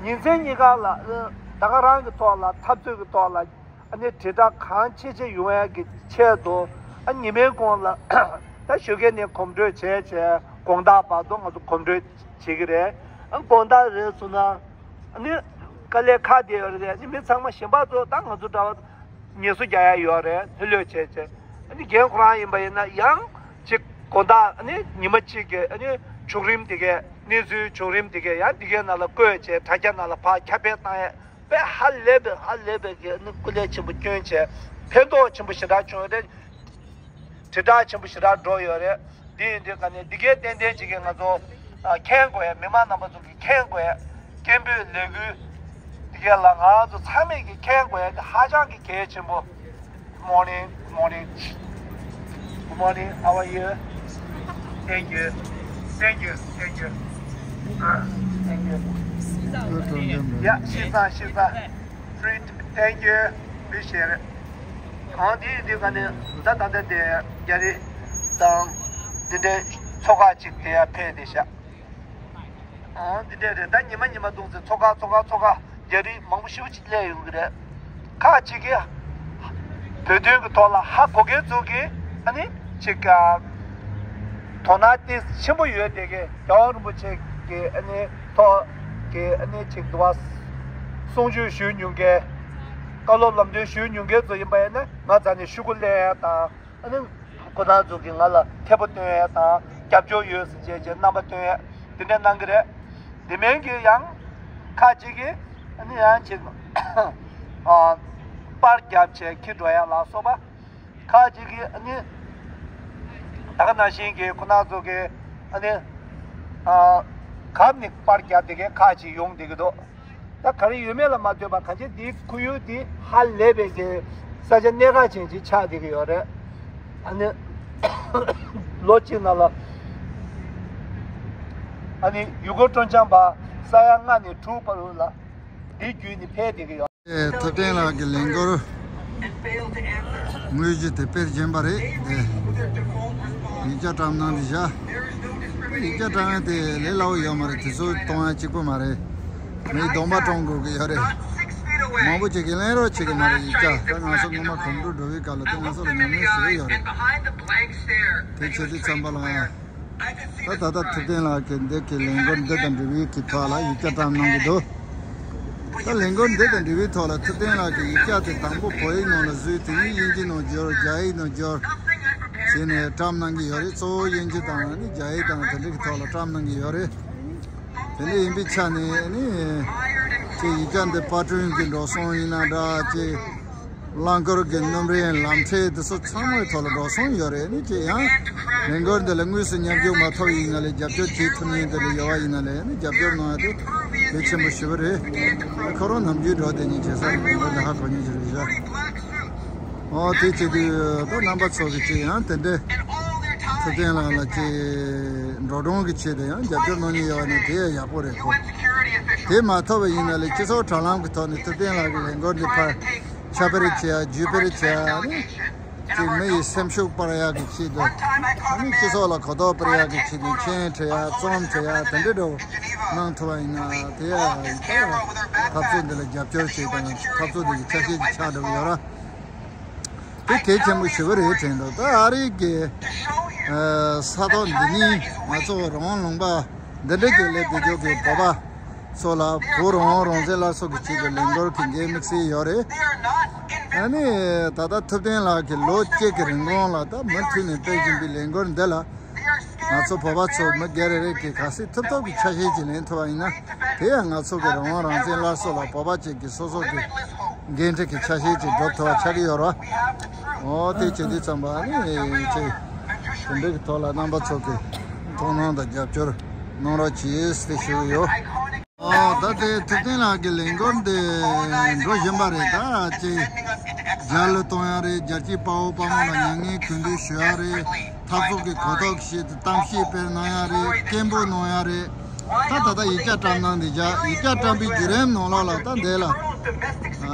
ཉིན་མཚན་གཉིས་ཀ་ལ་ད་ག་རང་གི་ཐོག་ལ་འཐབ་རྩོད་ཀྱི་ཐོག་ལ་ཨ་ནི་དྲིལ་བསྒྲགས་གང་ཆེ་ཆེ་ཡོང་ཡ་གི་ཆེད་དུ་ཨ་ཉི་མའི་གོང་ལ་ད་ཞོགས་ཀས་ནས་གོམ་བགྲོད་བྱས་བྱས་དགོང་དག་བར་དུ་ང་ཚོ་གོམ་བགྲོད་བྱེད་ཀྱི་རེད། ཨ་དགོང་དག་རེད་སོང་ན་ཨ་ནི་དཀའ་ལས་ཁག་བསྡད་ཡོད་རེད། ཨ་ནི་མི་ཚང་མ་གཞན་པ་ཚོ་ད་ང་ཚོ་འདྲ་བ། ངལ་གསོ་རྒྱག་ཡ་ཡོད་རེད། ལྷོད་ལྷོད་བྱས་བྱས། ཨ་ནི་རྒན་ཁོ་རང་ཡིན་པ་ཡིན་ན་ཡང་ཅིག་དགོང་དག་ཨ་ནི་ཉི་མ་གཅིག་གི་ཨ་ནི་བྱུང་རིམ་དེ་གའི་གནས་ཚུལ་བྱུང་རིམ་དེ་གའི་ཡང་འདི་གའི་ནང་ལ་བཀོད་བྱས་དྲ་རྒྱ་ནང་ལ་ཕར་ཁྱབ་སྤེལ་བཏང་ཡ་དཔེ་ཧ་ལས་པའི་ཧ་ལས་པའི་གི་ཨ་ནི་སྐུ་ལས་ཆེན་པོ་བསྐྱོན་བྱས་ཕན་ཐོགས་ཆེན་པོ་ཞེ་དྲག་བྱུང་ཡོད་རེད། དྲིལ་བསྒྲགས་ཆེན་པོ་ཞེ་དྲག་འགྲོ་ཡོད་རེད། འདི་ཡིན་དུས་ག་ནས་འདི་གའི་ཏན་ཏན་ཅིག་གི་ང་ཚོ་ཨ་མཁྱེན་དགོས་ཡ། མི་མང་རྣམ་པ་ཚོ་གི་མཁྱེན་དགོས་ཡ། སྐད་འབོད་ལས་འགུལ་འདི་གའི་ལ་ང་ཚོ་ཚང་མས་ཀྱི་མཁྱེན་དགོས་ཡ་དེ་ཧ་ཅང་གི་གལ་ཆེན་པོ། Good morning, good morning, good morning, how are you? Thank you, thank you, thank you, thank you. Yeah, 先生，先生，free, thank you, appreciate it. གང་དེ་དེ་ག་ནས་ད་ད་ལྟ་དེ་རྒྱ་རི་དང་དེ་འདྲའི་ཚོགས་ཁག་ཅིག་དེ་ཡར་ཕེབས་བསྡད་ཤག་ཨང་། དེ་འདྲས་རེད། ད་ཉི་མ་ཉི་མ་འདུག་ཚེ་ཚོགས་ཁག་ཚོགས་ཁག་ཚོགས་ཁག་རྒྱ་རི་མང་པོ་ཞེ་པོ་ཅིག་སླེབས་ཡོང་གི་རེད། ཁག་ཅིག་གིས་བོད་དོན་གྱི་ཐོག་ལ་ཧ་གོ་མཁན་ཚོ་གིས་ཨ་ནི་ཅིག་དོ་སྣང་དེ་ཆེན་པོ་ཡོད་དེ་གི་རྒྱལ་བ་རིན་པོ་ཆེ་གི་ཨ་ནི་ཐོག་གི་ཨ་ནི་ཅིག་འདུག་བ། གསུང་ཆོས་ཞུ་མྱོང་མཁན། བཀའ་སློབ་ལམ་སྟོན་ཞུ་མྱོང་མཁན་ཚོ་ཡིན་པ་ཡིན་ན་ང་རྩ་ནས་ཤོག་གུ་ལེན་ཡ་དང་། ཨ་ནི་ཁོ་རང་ཚོ་གིས་ང་ལ་མཐེ་བོ་སྟོན་ཡ་དང་རྒྱབ་སྐྱོར་ཡོད་ཟེར་བྱས་བྱས་རྣམ་པ་སྟོན་ཡ་དེ་འདྲ་གནང་གི་རེད། དེ་མིན་གྱི་ཡང་ཁ་ཅིག་གིས་ཨ་ནི་ཡང་ཅིག་ཨ་པར་རྒྱབ་བྱས་ཁྱི་འགྲོ་ཡ་ལ་སོགས་པ། ཁ་ཅིག་གིས་ཨ་ནི་ད་ག་ནང་བཞིན་གྱི་ཁོ་རང་ཚོ་གིས་ཨ་ནི་ཨ་གབ་ནས་པར་རྒྱབ་དེ་གའི་ཁ་ཅིག་ཡོང་བསྡད་ཀྱི་འདུག་ད་ག་རེ་ཡོད་མེད་ལ་མ་ལྟོས་པར་གང་ཅི་འདིའི་ཁོར་ཡུག་འདི་ཧ་ལས་པའི་གི་ས་ཆ་གནད་འགག་ཅན་ཅིག་ཆགས་བསྡད་ཀྱི་ཡོད་རེད། ཨ་ནི་ལོ་གཅིག་ནང་ལ་ཨ་ནི་ཡུལ་སྐོར་སྤྲོ་འཆམ་པ་ས་ཡ་ལྔ་ནས་དྲུག་བར་ལ་འདི་བརྒྱུད་ནས་ཕེབས་བསྡད་ཀྱི་ཡོད། ཐུབ་བསྟན་ལགས་ཀྱི་ལས་འགུལ་དངོས་གཞི་དེ་སྤེལ་བྱིན་པ་རེད་དེ། ཡིག་ཆ་བཀྲམ་གནང་དེ་བཞག་ཡིག་ཆ་བཀྲམ་ཡ་དེ་ལས་སླ་བོ་ཡོད་མ་རེད། དེ་ཚོ་གཏོང་ཡ་གཅིག་པོ་མ་རེད། མི་གདོང་པ་བཀྲོང་དགོས་ཀྱི་ཡོད་རེད། མང་པོ་ཅིག་གིས་ལེན་རོགས་བྱེད་ཀྱི་མ་རེད། ཡིག་ཆ་ད་ང་ཚོ་སྔོན་མ་གོམ་བགྲོད་འགྲོ་བའི་སྐབས་ལ་དེ་ང་ཚོ་ལ་ཉམས་ལེན་བཟོས་ཡོད་རེད། དེ་བྱེད་དུས་ཙམ་པ་ལ་ཡང་། ད་ད་ལྟ་ཐུབ་བསྟན་ལགས་ཀྱི་འདི་གི་ལས་འགུལ་འདི་དང་འབྲེལ་བའི་གི་ཐོག་ལ་ཡིག་ཆ་བཀྲམ་གནང་གི་འདུག་ད་ལས་འགུལ་འདི་དང་འབྲེལ་བའི་ཐོག་ལ་ཐུབ་བསྟན་ལགས་ཀྱི་ཡིག་ཆ་དེ་དང་པོ་བོད་ཡིག་ནང་ལ་བཟོས། དེ་ནས་དབྱིན་ཇི་ནང་བསྒྱུར། རྒྱ་ཡིག་ནང་བསྒྱུར། བྱས་ནས་བཀྲམ་གནང་གི་ཡོད་རེད། གཙོ་བོ་དབྱིན་ཇི་དང་ནི་རྒྱ་ཡིག་དང་དེ་འདྲ་གི་ཐོག་ལ་བཀྲམ་གནང་གི་ཡོད་རེད། དེ་འདྲ་ཡིན་པའི་ཆ་ནས་ནི་ཅིག་ཡིག་ཆ་འདི་པར་སྐྲུན་གྱི་འགྲོ་སོང་ཡིན་ན་འདྲ། ཅིག་རླངས་འཁོར་གྱི་སྣུམ་རིན་ལམ་ཁྲལ་འདི་ཚོ་ཚང་མའི་ཐོག་ལ་འགྲོ་སོང་ཡོད་རེད། ནི་ཅིག་ཡང་ལས་འགུལ་འདི་ལ་དངོས་སུ་མཉམ་ཞུགས་མ་ཐོབ་ཡིན་ན་ལས་རྒྱབ་སྐྱོར་བྱེད་ཐུབ་མཁན་དེ་ལ་ཡོད་པ་ཡིན་ན་ལས་ནི་རྒྱབ་སྐྱོར་གནང་ཡ་དེ་གལ་ཆེན་པོ་ཞེ་པོ་རེད། ཁོ་རང་ནམ་རྒྱུན་འགྲོ་བསྡད་མཁན་བྱེད་ས་ལས་འགུལ་འདི་ཧ་གོ་མཁན་ཞིག་རེད་ཤག་ཨོ་དེ་བྱེད་དུས་ད་རྣམ་པ་ཚོ་གི་ཅིག་ཡང་དེ་འདྲའི་ཐུབ་བསྟན་ལགས་ལ་ཅིག་འགྲོ་གྲོན་གྱི་ཆེད་དུ་ཡང་རྒྱབ་སྐྱོར་གནང་མཁན་ཡོད་པ་ནི་དེ་ཡང་ཡག་པོ་རེད་ཁོ། དེ་མ་ཐོབ་པ་ཡིན་ན་ལས་སྤྱི་ཚོགས་དྲ་ལམ་གྱི་ཐོག་ནས་ཐུབ་བསྟན་ལགས་ཀྱི་ལས་འགུལ་འདི་ཕར་ཁྱབ་སྤེལ་བྱེད་ཡ་བརྒྱུད་སྤེལ་བྱེད་ཡ་ནི་ཅིག་མི་ཡི་སེམས་ཤུགས་སྤར་ཡག་གི་ཆེད་དུ་ཨ་ནི་སྤྱི་ཚོགས་ལ་གོ་རྟོགས་སྤེལ་ཡག་གི་ཆེད་དུ་མཆན་བྲིས་ཡ་རྩོམ་བྲིས་ཡ་དེ་འདྲ་འདྲ་བོ་གནང་ཐུབ་པ་ཡིན་ན་དེ་ཡང་འཐབ་རྩོད་འདི་ལ་རྒྱབ་སྐྱོར་བྱེད་དང་འཐབ་རྩོད་འདི་གི་ཆ་ཤས་ཀྱི་ཆགས་འགྲོ་གི་ཡོད་ར། དེ་གལ་ཆེན་པོ་ཞེ་པོ་རེད་དྲན་འདུག་ད་ཨ་རི་གི་ས་ཐོག་འདི་ནི་ང་ཚོ་རང་དབང་ལུང་པ་འདི་འདྲ་གི་སླེབས་བསྡད་རྒྱུ་གི་བོད་པ་ཚོ་ལ་བོད་རང་དབང་རང་བཙན་སླར་གསོ་གི་ཆེད་དུ་ལས་འགུལ་གི་འགན་དམིགས་བསལ་ཡོད་རེད། ཨ་ནི་ད་ལྟ་ཐུབ་བསྟན་ལགས་ཀྱི་ལོ་གཅིག་གི་རིང་གོང་ལ་ད་མུ་མཐུད་ནས་སྤེལ་བཞིན་པའི་ལས་འགུལ་འདི་ལ། ང་ཚོ་བོད་པ་ཚོ་མི་སྒེར་རེ་རེ་གིས་ག་སྲིད་ཐུབ་ཐུབ་ཀྱི་ཆ་ཤས་ཅིག་ལེན་ཐུབ་པ་ཡིན་ན། དེ་ཡང་ང་ཚོ་གི་རང་དབང་རང་བཙན་སླར་གསོ་ལ་བོད་པ་ཅིག་གིས་སོ་སོ་གི་འགན་འཁྲི་གི་ཆ་ཤས་ཅིག་སྒྲུབ་ཐུབ་པ་ཆགས་ཀྱི་ཡོད་རེད་བ། འོ་དེ་བྱེད་དུས་ཙམ་པ་ནི་ཅིག་དེ་འདྲ་གི་ཐོག་ལ་རྣམ་པ་ཚོ་གིས་མཐོང་སྣང་དང་རྒྱབ་སྐྱོར་གནང་རོགས་གྱིས་ཟེར་ཞུ་གི་ཡོད། ཨོ་ད་དེ་ཐུབ་བསྟན་ལགས་ཀྱི་ལས་འགུལ་འདི་འགྲོ་བཞིན་པ་རེད། ད་ཅིག་རྒྱ་ལ་གཏོང་ཡ་རེད། རྒྱལ་གཅེས་དཔའ་བོ་དཔའ་མོ་ལ་མྱ་ངན་གུས་འདུད་ཞུ་ཡ་རེད། འཐབ་རྩོད་ཀྱི་གོ་རྟོགས་ཤིག་གཏམ་བཤད་སྤེལ་གནང་ཡ་རེད། སྐད་འབོད་གནང་ཡ་རེད། ད་ད་ལྟ་ཡིག་ཆ་བཀྲམ་གནང་འདི་བཞག་ཡིག་ཆ་བཀྲམ་པའི་བརྒྱུད་རིམ་ནང་ལོགས་ལ་ད་འདི་ལ་ཨ་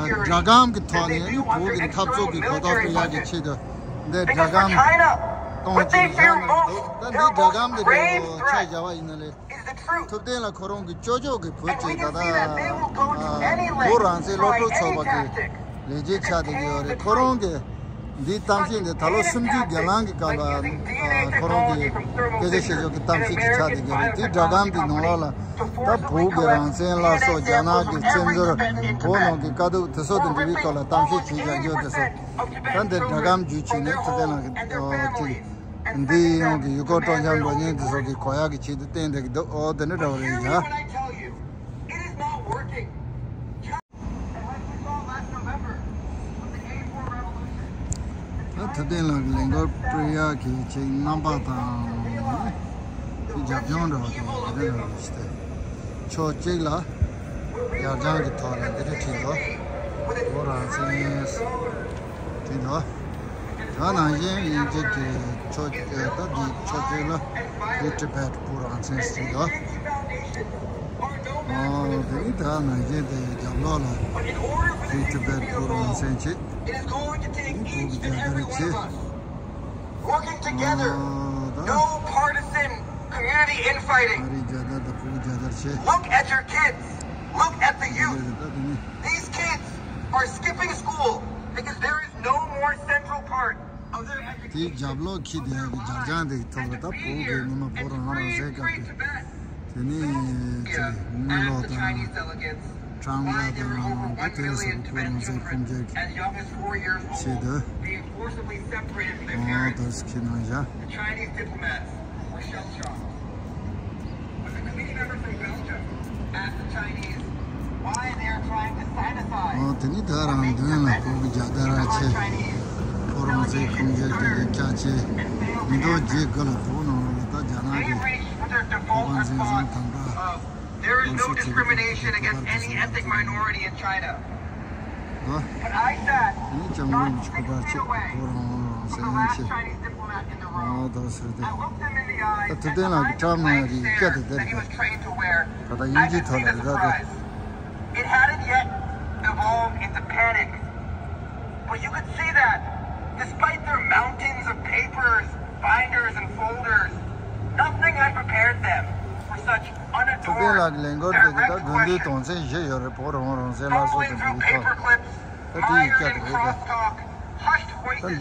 སྒྲ་སྒམ་གྱི་ཐོག་ནས་ནི་བོད་ཀྱི་འཐབ་རྩོད་ཀྱི་གོ་རྟོགས་སྤེལ་ཡག་གི་ཆེད་དུ་འདི་སྒྲ་སྒམ་གཏོང་ཅིག་བཞག་གནང་འདུག་ད་འདི་སྒྲ་སྒམ་འདི་འདྲ་ཆ་བཞག་པ་ཡིན་ན་ལས། ཐུབ་བསྟན་ལགས་ཁོ་རང་གི་ཅོ་ཅོ་གི་བུ་གཅིག་ད་ལྟ་བོད་རང་བཙན་སློབ་ཕྲུག་ཚོགས་པ་གི་ལས་བྱེད་ཆགས་བསྡད་ཀྱི་ཡོད་རེད། ཁོ་རང་གི་འདིའི་གཏམ་བཤད་འདི་ད་ལོ་སུམ་ཅུ་སྒེར་ལངས་ཀྱི་སྐབས་ལ་ཁོ་རང་གི་སྐད་ཆ་བཤད་ཕྱོགས་ཀྱི་གཏམ་བཤད་ཅིག་ཆགས་བསྡད་ཀྱི་ཡོད་རེད། དེའི་སྒྲ་སྒམ་དེ་ནང་ལོགས་ལ་ད་བོད་ཀྱི་རང་བཙན་སླར་གསོ། རྒྱ་ནག་གི་བཙན་འཛུལ། བོད་ནང་གི་དཀའ་སྡུག་དེ་ཚོ་དང་འབྲེལ་བའི་ཐོག་ལ་གཏམ་བཤད་བྱེད་བཞག་རྒྱུ་དེ་ཚོ་ད་འདིར་སྒྲ་སྒམ་བརྒྱུད་བྱས་ནས་ཐུབ་བསྟན་ལགས་ཀྱིས་ཅིག་འདིའི་ཡོངས་ཀྱི་ཡུལ་སྐོར་སྤྲོ་འཆམ་འགྲོ་མཁན་དེ་ཚོ་གི་གོ་ཡག་གི་ཆེད་དུ་བསྟན་བསྡད་ཀྱི་འདུག་ཨོ་དེ་འདྲ་འདྲ་བོ་རེད་ཡ། ད་ཐུབ་བསྟན་ལགས་ཀྱི་ལས་འགུལ་སྤེལ་ཡག་གི་ཆེད་རྣམ་པ་དང་དེ་རྒྱབ་ལྗོངས་འདྲ་བོ་དེ་འདྲ་འདྲ་བོ་ཞིག་སྟེ། ཕྱོགས་གཅིག་ལ་ཡར་བརྐྱང་གི་ཐོག་ལ་འདི་འདྲ་བྲིས་འདུག་བོད་རང་བཙན་བྲིས་འདུག་ད་ནང་བཞིན་དབྱིན་ཇི་གི་ཕྱོགས་ད་འདི་ཕྱོགས་གཅིག་ལ་Free Tibet བོད་རང་བཙན་བྲིས་འདུག་ཨོ་དེ་ནི་ད་ནང་བཞིན་དེ་རྒྱབ་ལོགས་ལ་Free Tibet བོད་རང་བཙན་བྱེད། བོད་ཀྱི་རྒྱལ་དར་བྱེད། Working together. No partisan community infighting. Look at your kids. Look at the youth. These kids are skipping school because there is no more central part of their education. དེའི་རྒྱབ་ལོགས་ཁྱི་དེ་ཡང་གི་རྒྱ་ལྕང་དེ་ཐོག་ལ་ད་བོད་ཀྱི་ངོ་མ་བོད་རང་རང་བཟོས་སྐབས་ཀྱི་དེ་ནས་ཅིག་དངུལ་ལོག་དང་། ཁྲང་ཀ་དང་ད་དེ་སོགས་ཀྱི་ཁོ་རང་ཚོའི་ཁོང་རྒྱལ་གྱི་ཆེད་དུ་ཨོ་ཏོ་སི་ཁི་ནང་བཞག་ཨོ་དེ་ནི་ད་རང་མདུན་ལ་ཁོང་གི་རྒྱ་དར་ཆེ། ཁོ་རང་ཚོའི་ཁོང་རྒྱལ་གྱི་ཡིག་ཆ་ཆེ། མི་ཐོག་རྗེས་དགུ་ལ་བོད་ནང་ལ་ད་རྒྱ་ནག་གི་ཁོ་པ་འཛིན་བཟུང་དམ་དྲག There is no discrimination against any ethnic minority in China. But I sat about fifty feet away from the last Chinese diplomat in the room. I looked him in the eyes and I said that he was trained to wear. I could see the surprise. It hadn't yet evolved into panic. But you could see that, despite their mountains of papers, binders, and folders, nothing had prepared them for such unadorned, direct questions. Fumbling through paper clips, hired-in crosstalk, hushed voices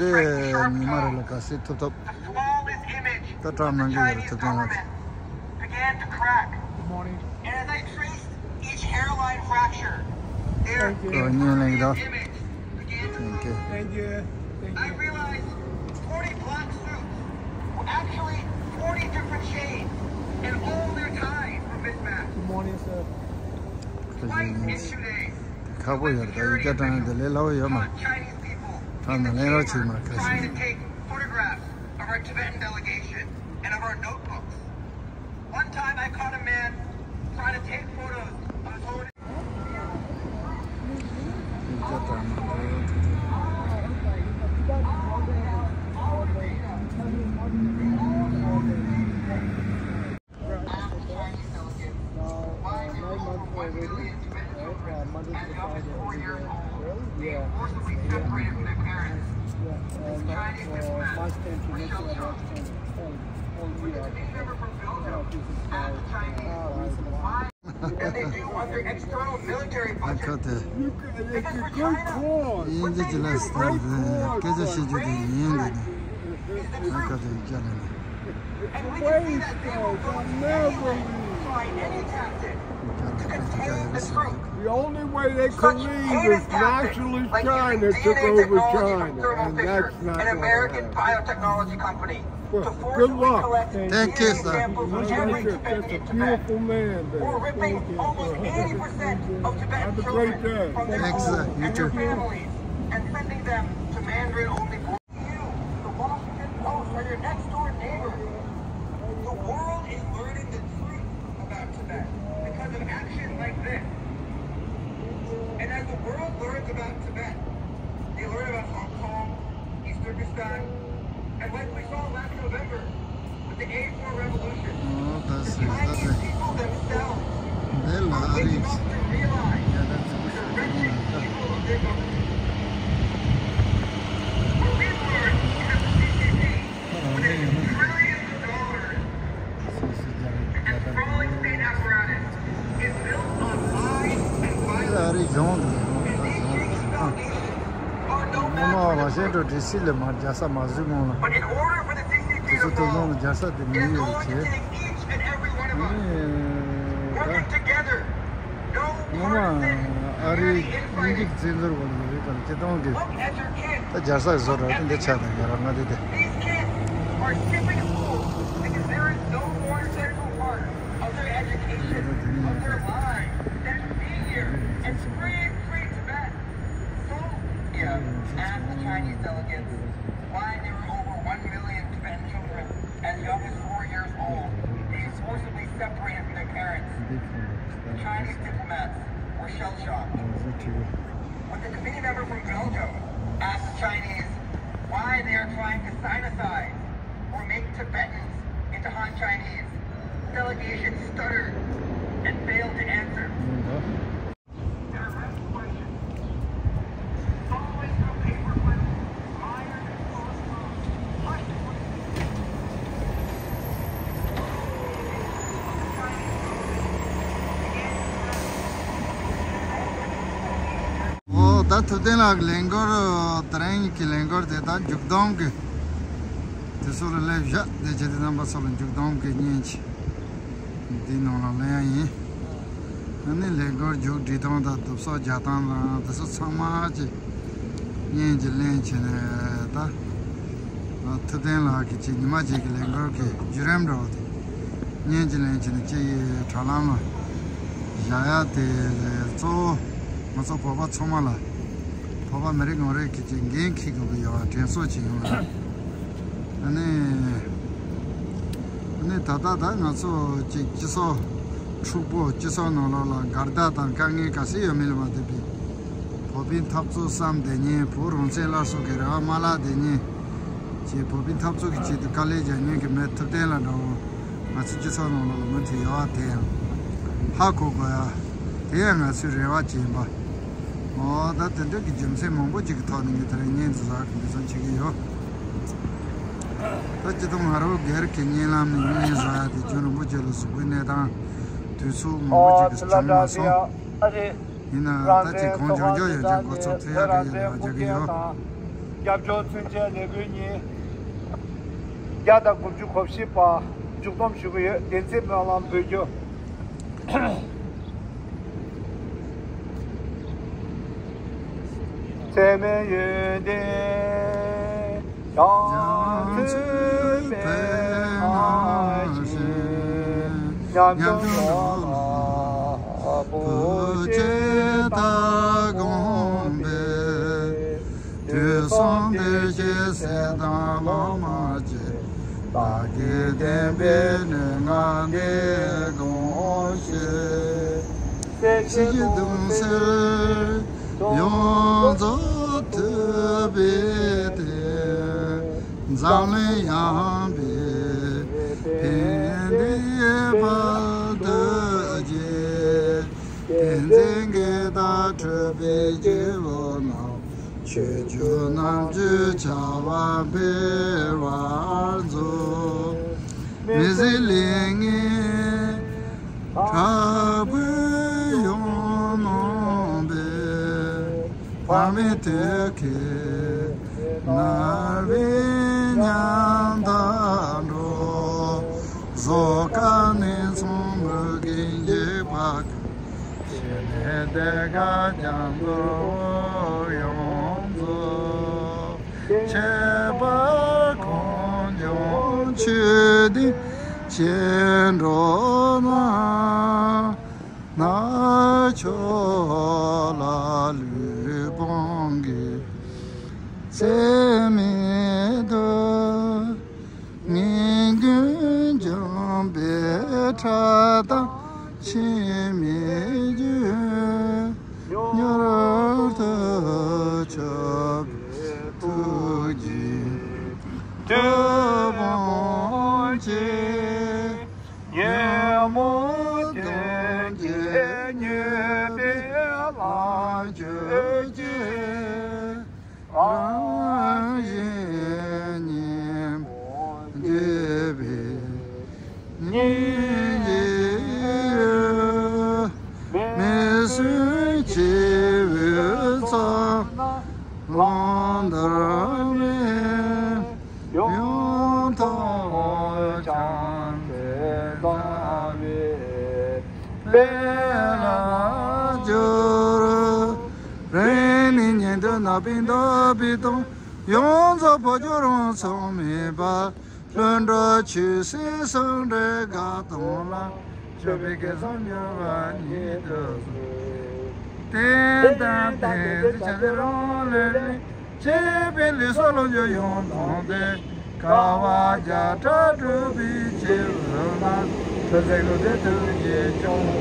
trying to shout. The smallest image of the Chinese government began to crack. And as I traced each hairline fracture, their image began to. Thank you. Thank you. I realized forty black suits were actually forty different shades, and all their ties were mismatched. Good morning, sir. Twice in two days, the Chinese people in the Chin Hills trying to take photographs of our Tibetan delegation and of our notebooks. One time I caught a man trying to take photos of his own. And they do want their external military budget. ཨ་ཁ་དེ། དབྱིན་ཇི་ཅི་ལ་སི་ཏན་དེ་སྐད་ཆ་བཤད་རྒྱུ་དེ་ཡིན་ལ་ནི། ཨ་ཁ་དེ་སྐྱ་ལ་ནི། And we can see that they will go any length, try any tactic to contain the truth. The only way they could leave is Nationalist China took over China, and that's not going to happen. American biotechnology company. Well, good luck. Thank you, sir. That's a beautiful man there. Thank you. Have a great day. Thanks, sir. You too. The Washington Post are your next door neighbor. The world is learning the truth about Tibet because of action like About Tibet. They learn about Hong Kong, East Turkestan, and like we saw last November with the eighty-four revolution, ཨོ་ད་the སེ་ད་Chinese སེ་people themselves འདི་ལ་are ཨ་རིག waking up to realize ཡ་ད་ཚིག་the གསོ་ཚིག་wretched མ་ད། Evil of their government. What we've learned is that the C C P, with its trillions of dollars and sprawling state apparatus, is built on lies and violence. ཨ་རིག་གཞུང་འདི་གཞུང་ད་གཞུང་ད་ཨ། ངོ་མ་ཝ་ཤིང་ཊོན་ཌི་སི་ལ་མར་རྒྱལ་ས་མ་བཟོས་སྔོན་ལ། But in order for the C C P དེ་ཚོ་ཐུག་སྣང་ལ་རྒྱལ་ས་དེ་ནིའུ་ཡོག་བྱས། They're going to take each and every one of us, working together. No partisan, unity, infighting. ངོ་མ་ཨ་རིའི་དབྱིན་ཇིའི་བཙན་འཛུལ་འོག་ལ་ཡོད་པའི་སྤྱི་བཏང་གི་Look at your kids. ད་རྒྱལ་ས་བཟོ་འདྲ་དེ་འདི་ཆགས་དང་ཡ་ར་ང་དེ་དེ། These kids are skipping school because there is no more central part of their education, of their lives, than to be here and free, free Tibet. So, yeah, ask the Chinese delegates why there were over one million Tibetan children as young as four years old being forcibly separated from their parents. The Chinese diplomats were shell-shocked. When the committee member from Belgium asked the Chinese why they are trying to sinicize or make Tibetans into Han Chinese, the delegation stuttered and failed to answer. ཨོ་ད་ཐུབ་བསྟན་ལགས་ཀྱི་ལས་འགུལ་དེ་རིང་གི་ལས་འགུལ་དེ་ད་མཇུག་སྡོམ་གི་དེ་ཚོ་ལ་སླེབས་བཞག་དེ་བྱས་ཏེ་རྣམ་པ་ཚོ་ལ་མཇུག་སྡོམ་གི་བརྙན་ཅིག་འདི་ནང་ལ་ལེན་ཡ་ཡིན། ཨ་ནི་ལས་འགུལ་མཇུག་སྒྲིལ་སྟངས་དང་དུབ་སོགས་རྒྱག་སྟངས་དང་དེ་ཚོ་ཚང་མ་ཅིག་བརྙན་ཅིག་ལེན་བྱས་ནས་ད་ཐུབ་བསྟན་ལགས་ཀྱི་ཅིག་ཉི་མ་གཅིག་གི་ལས་འགུལ་གྱི་བརྒྱུད་རིམ་འདྲ་བོ་དེ་བརྙན་ཅིག་ལེན་བྱས་ནས་ཅིག་དྲ་ལམ་ལ་བཞག་ཡ་དེ་གཙོ་བོ་ང་ཚོ་བོད་པ་ཚང་མ་ལ་བོད་པ་མི་རེ་ངོ་རེ་གི་ཅིག་འགན་འཁྱེར་དགོས་ཀྱི་ཡོད་པ་དྲན་གསོ་ཅིག་ཡོང་ལ། ཨ་ནི། ཨ་ནི་ད་ལྟ་ད་ང་ཚོ་ཅིག་སྤྱི་ཚོགས་འཁྲུག་པོ་སྤྱི་ཚོགས་ནང་ལོགས་ལ་འགལ་ཟླ་དང་དཀའ་ངལ་ག་ཚོད་ཡོད་མེད་ལ་མ་ལྟོས་པའི་བོད་པའི་འཐབ་རྩོད་བསམ་བསྡད་མཁན། བོད་རང་བཙན་སླར་གསོ་གི་རེ་བ་མ་བརླག་བསྡད་མཁན་གྱི་བོད་པའི་འཐབ་རྩོད་ཀྱི་ཆེད་དུ་དཀའ་ལས་རྒྱག་མཁན་གྱི་མི་ཐུབ་བསྟན་ལགས་འདྲ་བོ་ང་ཚོ་སྤྱི་ཚོགས་ནང་ལོགས་ལ་མུ་མཐུད་ཡོད་པ་དེ་ཡང་ཧ་གོ་དགོས་ཡ། དེ་ཡང་ང་ཚོའི་རེ་བ་ཅིག་ཡིན་པ། འོ་ད་དེ་འདྲ་གི་རྒྱུ་མཚན་མང་པོ་ཅིག་གི་ཐོག་ནས་ངས་དེ་རིང་བརྙན་འདི་བཟོ་གི་འདི་ཚོ་བྱེད་ཀྱི་ཡོད། ད་སྤྱི་བཏང་ང་རང་སྒེར་གྱི་བརྙན་ལམ་ནས་བརྙན་བཟོ་ཡ་དེ་རྒྱུན་རིང་པོ་ཅིག་ལ་གཟུགས་པོའི་གནས་སྟངས་དུས་ཚོད་མང་པོ་ཅིག་གི་བྱུང་མ་སོང་། ཡིན་ནའང་ད་ཅིག་གང་བྱུང་བྱུང་ཡོད་ཀྱང་འགོ་ཚུགས་ཐུབ་ཡ་གི་ཡོད་ལ་རྒྱག་གི་ཡོད། རྒྱབ་སྐྱོར་མཚོན་ཆའི་ལས་འགུལ་གཉིས་བརྒྱ་དང་དགུ་བཅུ་གོ་བཞི་པ་མཇུག་སྡོམ་ཞུ་གི་ཡོད། བདེན་ཚིག་སྨོན་ལམ་འབུལ་རྒྱུ། འཚེ་མེད་ཡོན་ཏན་བྱང་ཆུབ་པའི་སྔ་ཕྱི་ཉམས་སུ་ལོངས་ལ་བུ་སྐྱེས་ལྟར་དགོངས་པའི། དུས་གསུམ་བདེ་གཤེགས་སྲས་དང་སློབ་མ་བཅས། བདག་གིས་བསྟན་པའི་ནུས་ངག་འདི་དགོངས་ཤིག། སྲིད་ཞི་གདུང་སེལ་ཡོངས་རྫོགས་ཐུབ་པའི་དེད། འཛམ་གླིང་ཡངས་པའི་ཕན་བདེའི་དཔལ་དུ་རྒྱས། བསྟན་འཛིན་གྱི་དར་ཁྲོད་པའི་སྐྱེ་བོ་རྣམས། ཆོས་བརྒྱུད་རྣམ་དཔྱོད་བྱ་བ་འཕེལ་བར་མཛོད། མི་ཟད་ལས་ངན་དྲག་པོས་ཡོངས་གནོན་པའི། བག་མེད་དུས་ཀྱི་ནད་པའི་ཉམ་ཐག་འགྲོ། བཟོད་དཀའ་ནད་མཚོན་མུ་གེས་འཇིགས་པ། ཞི་གནས་གདེངས་ཀ་རྒྱ་མཚོ་ཡོངས་རྫོགས། ཁྱད་པར་ཁོང་ཁྱོད་ཆོས་ལྡན་སྐྱེ་འགྲོ་རྣམས། ནག་ཕྱོགས་ལ་ལུས་ཕུང་གི་ཚེ་མེད་དུ། ངན་ཀུན་འཇོམས་པའི་ཁྲག་དང་ཕྱི་མའི་རྒྱུ། མྱུར་དུ་ ཐུབ་དབང་ཆེ། ཉོན་མོངས་ཀུན་གྱི་མྱོས་པའི་ལམ་གྱི་ཆོས། རང་བཞིན་ཉིད་འདུས་པའི་སྙིང་རྗེའི་འོད། མི་སྲུན་ཆེ་བའི་ཚ་ལམ་འདར་མེད། ཡང་དག་བྱང་ཆུབ་སེམས་དཔའི་དཔལ་ལ་སྦྱོར། རིང་ནས་ཉན་ཐོས་ནག་པོས་བཏབ་པའི་གཏམ། ཡོངས་རྫོགས་བོད་ལྗོངས་རང་མཚང་མེད་པ། ལྷུན་གྲུབ་ཆོས་སྲིད་ཟུང་འབྲེལ་དགའ་གཏོང་ལ། སྤྱོད་པའི་སྐལ་བཟང་མྱུར་བ་ཉིད་དུ་གསོལ། བསྟན་དང་ལྡན་ཚེ་བྱང་ཆུབ་རང་ལས་ལས། སྤྱད་པའི་ལུས་སྲོག་ལོངས་སྤྱོད་ཡོངས་བཏང་སྟེ། དཀའ་བ་བརྒྱ་ཕྲག་སྒྲུབ་པའི་ཕྱིར་བཟུང་ན། ཐུགས་བརྩེ་དགུ་ལྡན་ཐུགས་རྗེས་སྐྱོང་བ།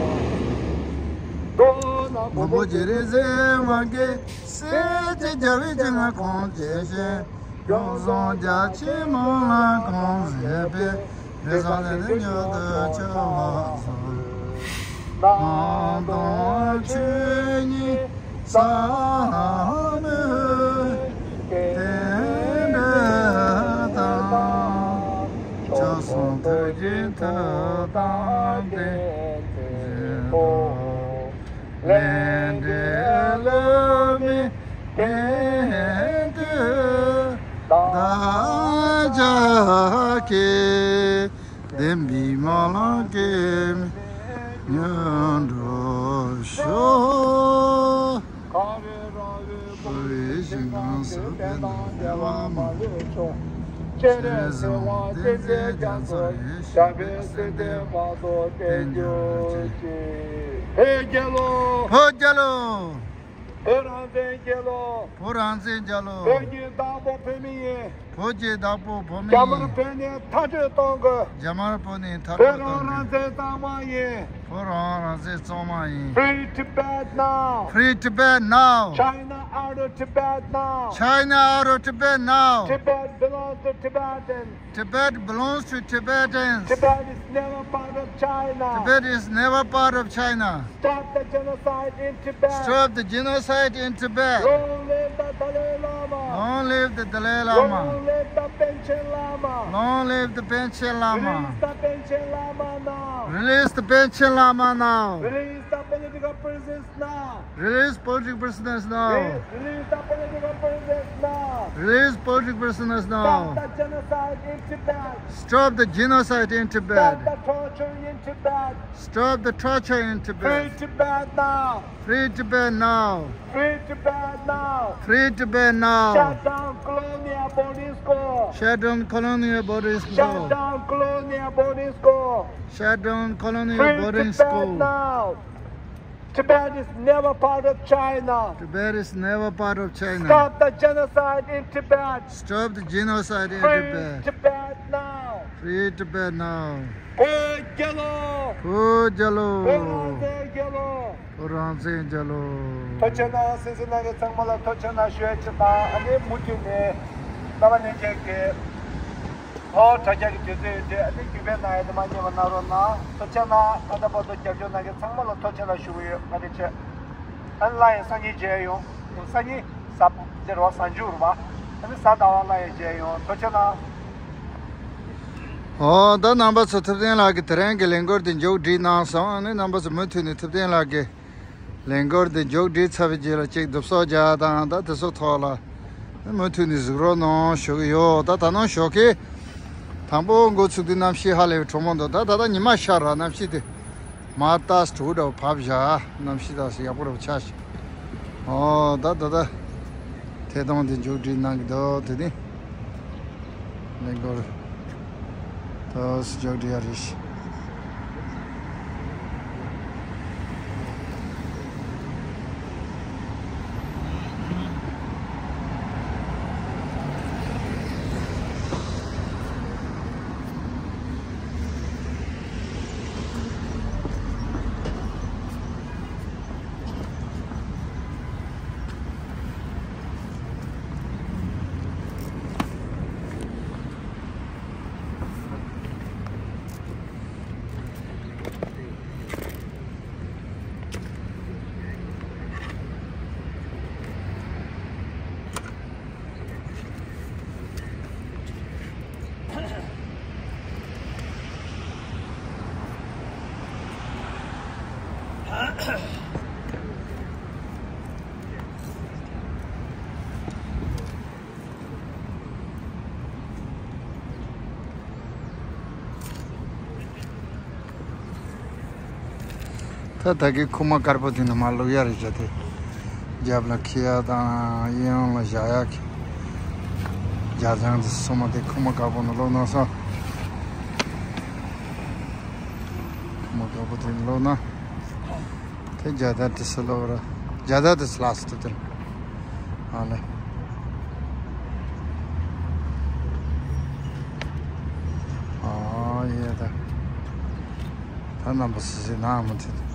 མགོན་པོ་རྗེ་རིག་འཛིན་དབང་གིས། སྲིད་ཀྱི་རྒྱལ་བའི་སྤྱན་སྔར་གང་བྱས་ཤིང་། ཡུམ་བཟང་རྒྱ་ཆེན་མོ་ལ་གང་མཛད་པའི། དེ་ཚོ་ལས་དེ་མྱུར་དུ་ཆོག་པར་ཤོག། སྣང་སྟོང་ཆོས་ཉིད་ཟབ་མོའི་རྟེན་འབྲེལ་དང་། མཆོག་གསུམ་ཐུགས་རྗེའི་མཐུ་དང་ལྡན་ཚེ་རྟོག་ལས་འབྲས་བསླུ་མེད་གཏན་དུ་བདག་ཅག་གི། བདེན་པའི་སྨོན་ལམ་གྱི་མྱུར་འགྲོ་ཤོག། གང་རེ་རང་བའི་བུ་བའི་ཞིང་ཁམས་སུ་ཕན་དང་བདེ་བ་མ་ལུས་འབྱུང་། སྤྱན་རས་གཟིགས་དབང་བསྟན་འཛིན་རྒྱ་མཚོ་ཡི། ཞབས་པད་སྲིད་མཐའི་བར་དུ་བརྟན་གྱུར་ཅིག། བོད་རྒྱལ་ལོ། བོད་རྒྱལ་ལོ། བོད་རང་བཙན་རྒྱལ་ལོ། བོད་རང་བཙན་རྒྱལ་ལོ། བོད་ཀྱི་བདག་པོ་བོད་མི་ཡིན། བོད་ཀྱི་བདག་པོ་བོད་མི་ཡིན། རྒྱ་དམར་བོད་ནས་མཐར་སྐྲོད་གཏོང་དགོས། རྒྱ་དམར་བོད་ནས་མཐར་སྐྲོད་གཏོང་དགོས། བོད་རང་རང་བཙན་གཙང་མ་ཡིན། བོད་རང་རང་བཙན་གཙང་མ་ཡིན། Free Tibet now. Free Tibet now. China out of Tibet now. China out of Tibet now. Tibet belongs to Tibetans. Tibet belongs to Tibetans. Tibet is never part of China. Tibet is never part of China. Stop the genocide in Tibet. Stop the genocide in Tibet. Long live the Dalai Lama. Long live the Dalai Lama. Long live the Panchen Lama. Long live the Panchen Lama. Release the Panchen Lama now. Release the Panchen Lama now. Release the political prisoners now. Release political prisoners now. Release, release the political prisoners now. Release political prisoners now. Stop the genocide in Tibet. Stop the genocide in Tibet. Stop the torture in Tibet. Stop the torture in Tibet. Free Tibet now. Free Tibet now. Free Tibet now. Free Tibet now. Shut down colonial boarding school. Shut down colonial boarding school. Shut down colonial boarding school. Shut down colonial boarding school. Free Tibet now. Tibet is never part of China. Tibet is never part of China. Stop the genocide in Tibet. Stop the genocide in Tibet. Free Tibet now. Free Tibet now. བོད་རྒྱལ་ལོ། བོད་རྒྱལ་ལོ། བོད་རང་བཙན་རྒྱལ་ལོ། བོད་རང་བཙན་རྒྱལ་ལོ། ཐུགས་རྗེ་གནང་། སྲིད་འཛིན་རྣམ་པ་ཚང་མ་ལ་ཐུགས་རྗེ་གནང་ཞུ་ཡ་ཅིག་དང་། ཨ་ནི་མུ་མཐུད་ནས་རྣམ་པ་ལྷན་རྒྱས་ཀྱིས། ཨོ། དྲ་རྒྱ་གི་དུས་ཚོད་ཡོད་དུས་ཨ་ནི་རྒྱུད་སྤེལ་གནང་ཡ་དེ་མ་བསྙེལ་བ་གནང་རོགས་གནང་། ཐུགས་རྗེ་གནང་། ད་ལྟ་བར་དུ་རྒྱབ་སྐྱོར་གནང་མཁན་ཚང་མ་ལ་ཐུགས་རྗེ་གནང་ཞུ་གི་ཡོད། བཀའ་དྲིན་ཆེ། ཨ་ནི་སླར་ཡང་སང་ཉིན་མཇལ་ཡོང་། སང་ཉིན་གཟའ་འདིར་བ་གཟའ་མཇུག་རེད་པ། ཨ་ནི་གཟའ་ཟླ་བ་སླར་ཡང་མཇལ་ཡོང་། ཐུགས་རྗེ་གནང་། ཨོ། ད་རྣམ་པ་ཚོ་ཐུབ་བསྟན་ལགས་ཀྱིས་དེ་རིང་གི་ལས་འགུལ་དེ་མཇུག་སྒྲིལ་གནང་སོང་། ཨ་ནི་རྣམ་པ་ཚོ་མུ་མཐུད་ནས་ཐུབ་བསྟན་ལགས་ཀྱི་ལས་འགུལ་འདི་མཇུག་སྒྲིལ་ཚར་བའི་རྗེས་ལ་ཅིག་གདུབ་སོག་རྒྱག་དང་། ད་དེ་ཚོ་ཐོག་ལ་མུ་མཐུད་ནས་གཟིགས་རོགས་གནང་ཞུ་གི་ཡོད། ད་ད་ནང་ཞོགས་ཀས་དང་པོ་འགོ་ཚུགས་དུས་གནམ་གཤིས་ཧ་ལས་པའི་གྲང་མོ་འདུག་ད་ད་ལྟ་ཉི་མ་ཤར་ར། གནམ་གཤིས་དེ་མར་ཏོག་ཙམ་དྲོ་འདྲ་བོ་བབས་བཞག་གནམ་གཤིས་ཏོག་ཙམ་ཡག་པོ་འདྲ་བོ་ཆགས་ཤག་ཨོ། ད་ད་ད། ཐད་གཏོང་དེ་མཇུག་སྒྲིལ་གནང་གི་འདུག་དེ་ནི་ལས་འགུལ་ཏོག་ཙམ་མཇུག་སྒྲིལ་ཡ་རེད་ཤག་ད་ད་གི་ཁུག་མ་དཀར་པོ་དེ་ནི་མར་བླུག་ཡ་རེད་བྱ་དེ། རྒྱབ་ལ་འཁྱེར་ཡ་དང་གཡས་གཡོན་ལ་བཞག་ཡ་གི། རྒྱ་ཚང་དེ་སོ་མ་དེ་ཁུག་མ་དཀར་པོ་ནི་བླུག་གནང་སོང་། ཁུག་མ་དཀར་པོ་དེ་ནི་བླུག་གནང་། དེ་རྒྱ་དར་དེ་སུ་བླུག་ར། རྒྱ་དར་དེ་སུ་ལགས་སུ་ཐུབ་དེ། ཨ་ལེ། ཨ་ཡེ་ད། ད་རྣམ་པ་སུ་ཟིན་ན་མི་ཐུབ།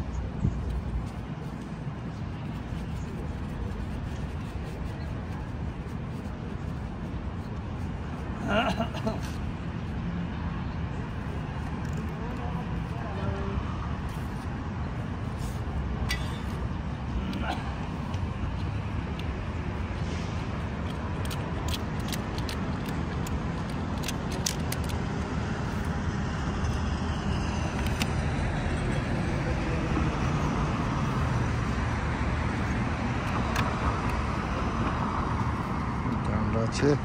རྒྱང་འདྲ་ཆེ།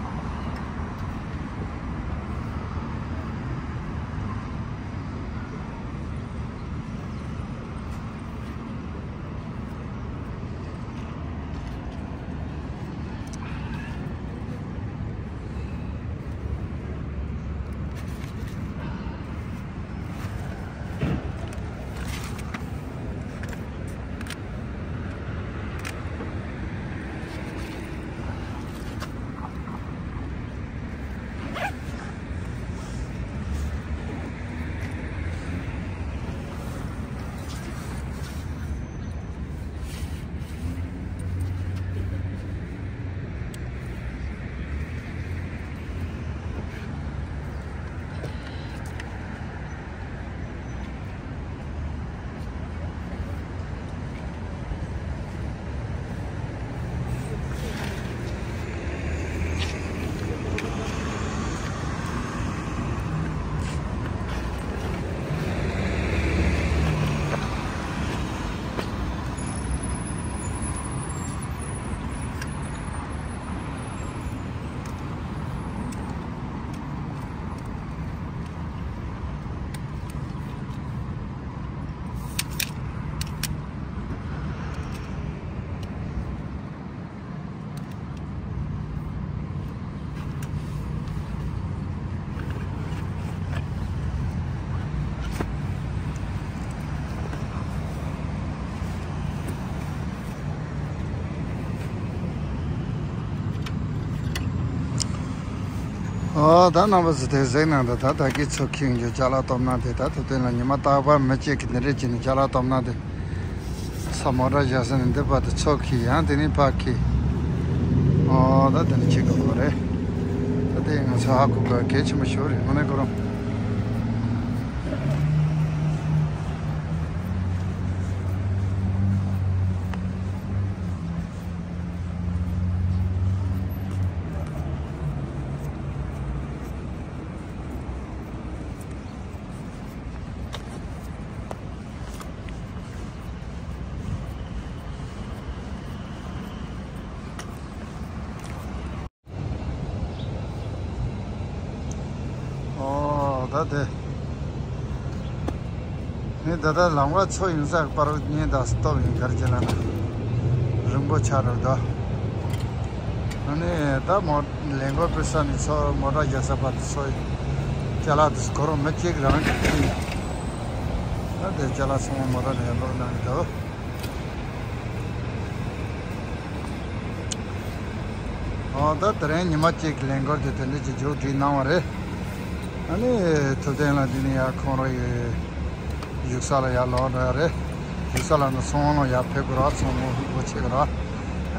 ཨོ་ད་རྣམ་པ་ཚོ་དེ་གཟིགས་གནང་དང་། ད་ད་གི་མཚོ་འཁྱིལ་རྒྱུ་ཅ་ལག་སྟོབས་ན་དེ། ད་ཐུབ་བསྟན་ལ་ཉི་མ་རྟག་པར་མི་གཅིག་གིས་འདི་འདྲས་བྱས་ནས་ཅ་ལག་སྟོབས་ན་དེ། ས་མོ་ཊ་བཞག་ས་ནས་འདི་བར་དུ་མཚོ་འཁྱིལ། ཡང་དེ་ནས་ཕར་འཁྱིལ། ཨོ་ད་དེ་ནས་ཁྱིལ་དགོས་རེད། ད་དེ་ང་ཚོ་ཧ་གོ་དགོས་གལ་ཆེན་པོ་ཞིག་རེད། དངོས་གནས་ཁོ་རང་། ཨོ་ད་དེ། ངས་ད་ལྟ་ལམ་ཁ་མཚོ་ཡིན་ས་པར་བརྙན་དང་སྟོབས་ཡིན་གར་གྱི་ལ་ན། རིང་པོ་ཆགས་རེད་དོ། ཨ་ནི་ད་མོ་ལས་འགོ་སྤེལ་ས་ནས་མཚོ་མོ་ཊ་རྒྱག་ས་བར་དུ་མཚོ་ཅ་ལག་དེ་སྐོར་མི་གཅིག་རང་གིས་ཁྱེར་ཡིན། ད་དེ་ཅ་ལག་ཚང་མ་མོ་ཊ་ནས་ལོག་གནང་གི་འདུག་ཨོ་ད་དེ་རིང་ཉི་མ་གཅིག་གི་ལས་འགུལ་དེ་དེ་འདྲ་ཅིག་མཇུག་སྒྲིལ་གནང་བ་རེད། ཨ་ནི་ཐུབ་བསྟན་ལགས་འདི་ནས་ཡར་ཁོང་རང་ཡི་བཞུགས་ས་ལ་ཡར་ལོག་འགྲོ་ཡ་རེད། བཞུགས་ས་ལ་ནི་ཚོང་ལ་ཡར་ཕེབས་དགོས་ར། ཚོང་ལ་སྒོ་ཕྱེ་དགོས་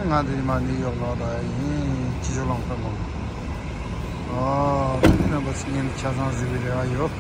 ར། ང་འདི་ཉི་མ་ནིའུ་ཡོག་ལོག་འགྲོ་ཡ་ཡིན། ཕྱི་ཕྱོགས་ལ་ཕེབས་མོ། ཨོ་ད་ནི་རྣམ་པ་ཚོ་ངས་ནི་ཆ་ཚང་གཟིགས་པའི་རེ་བ་ཡོད།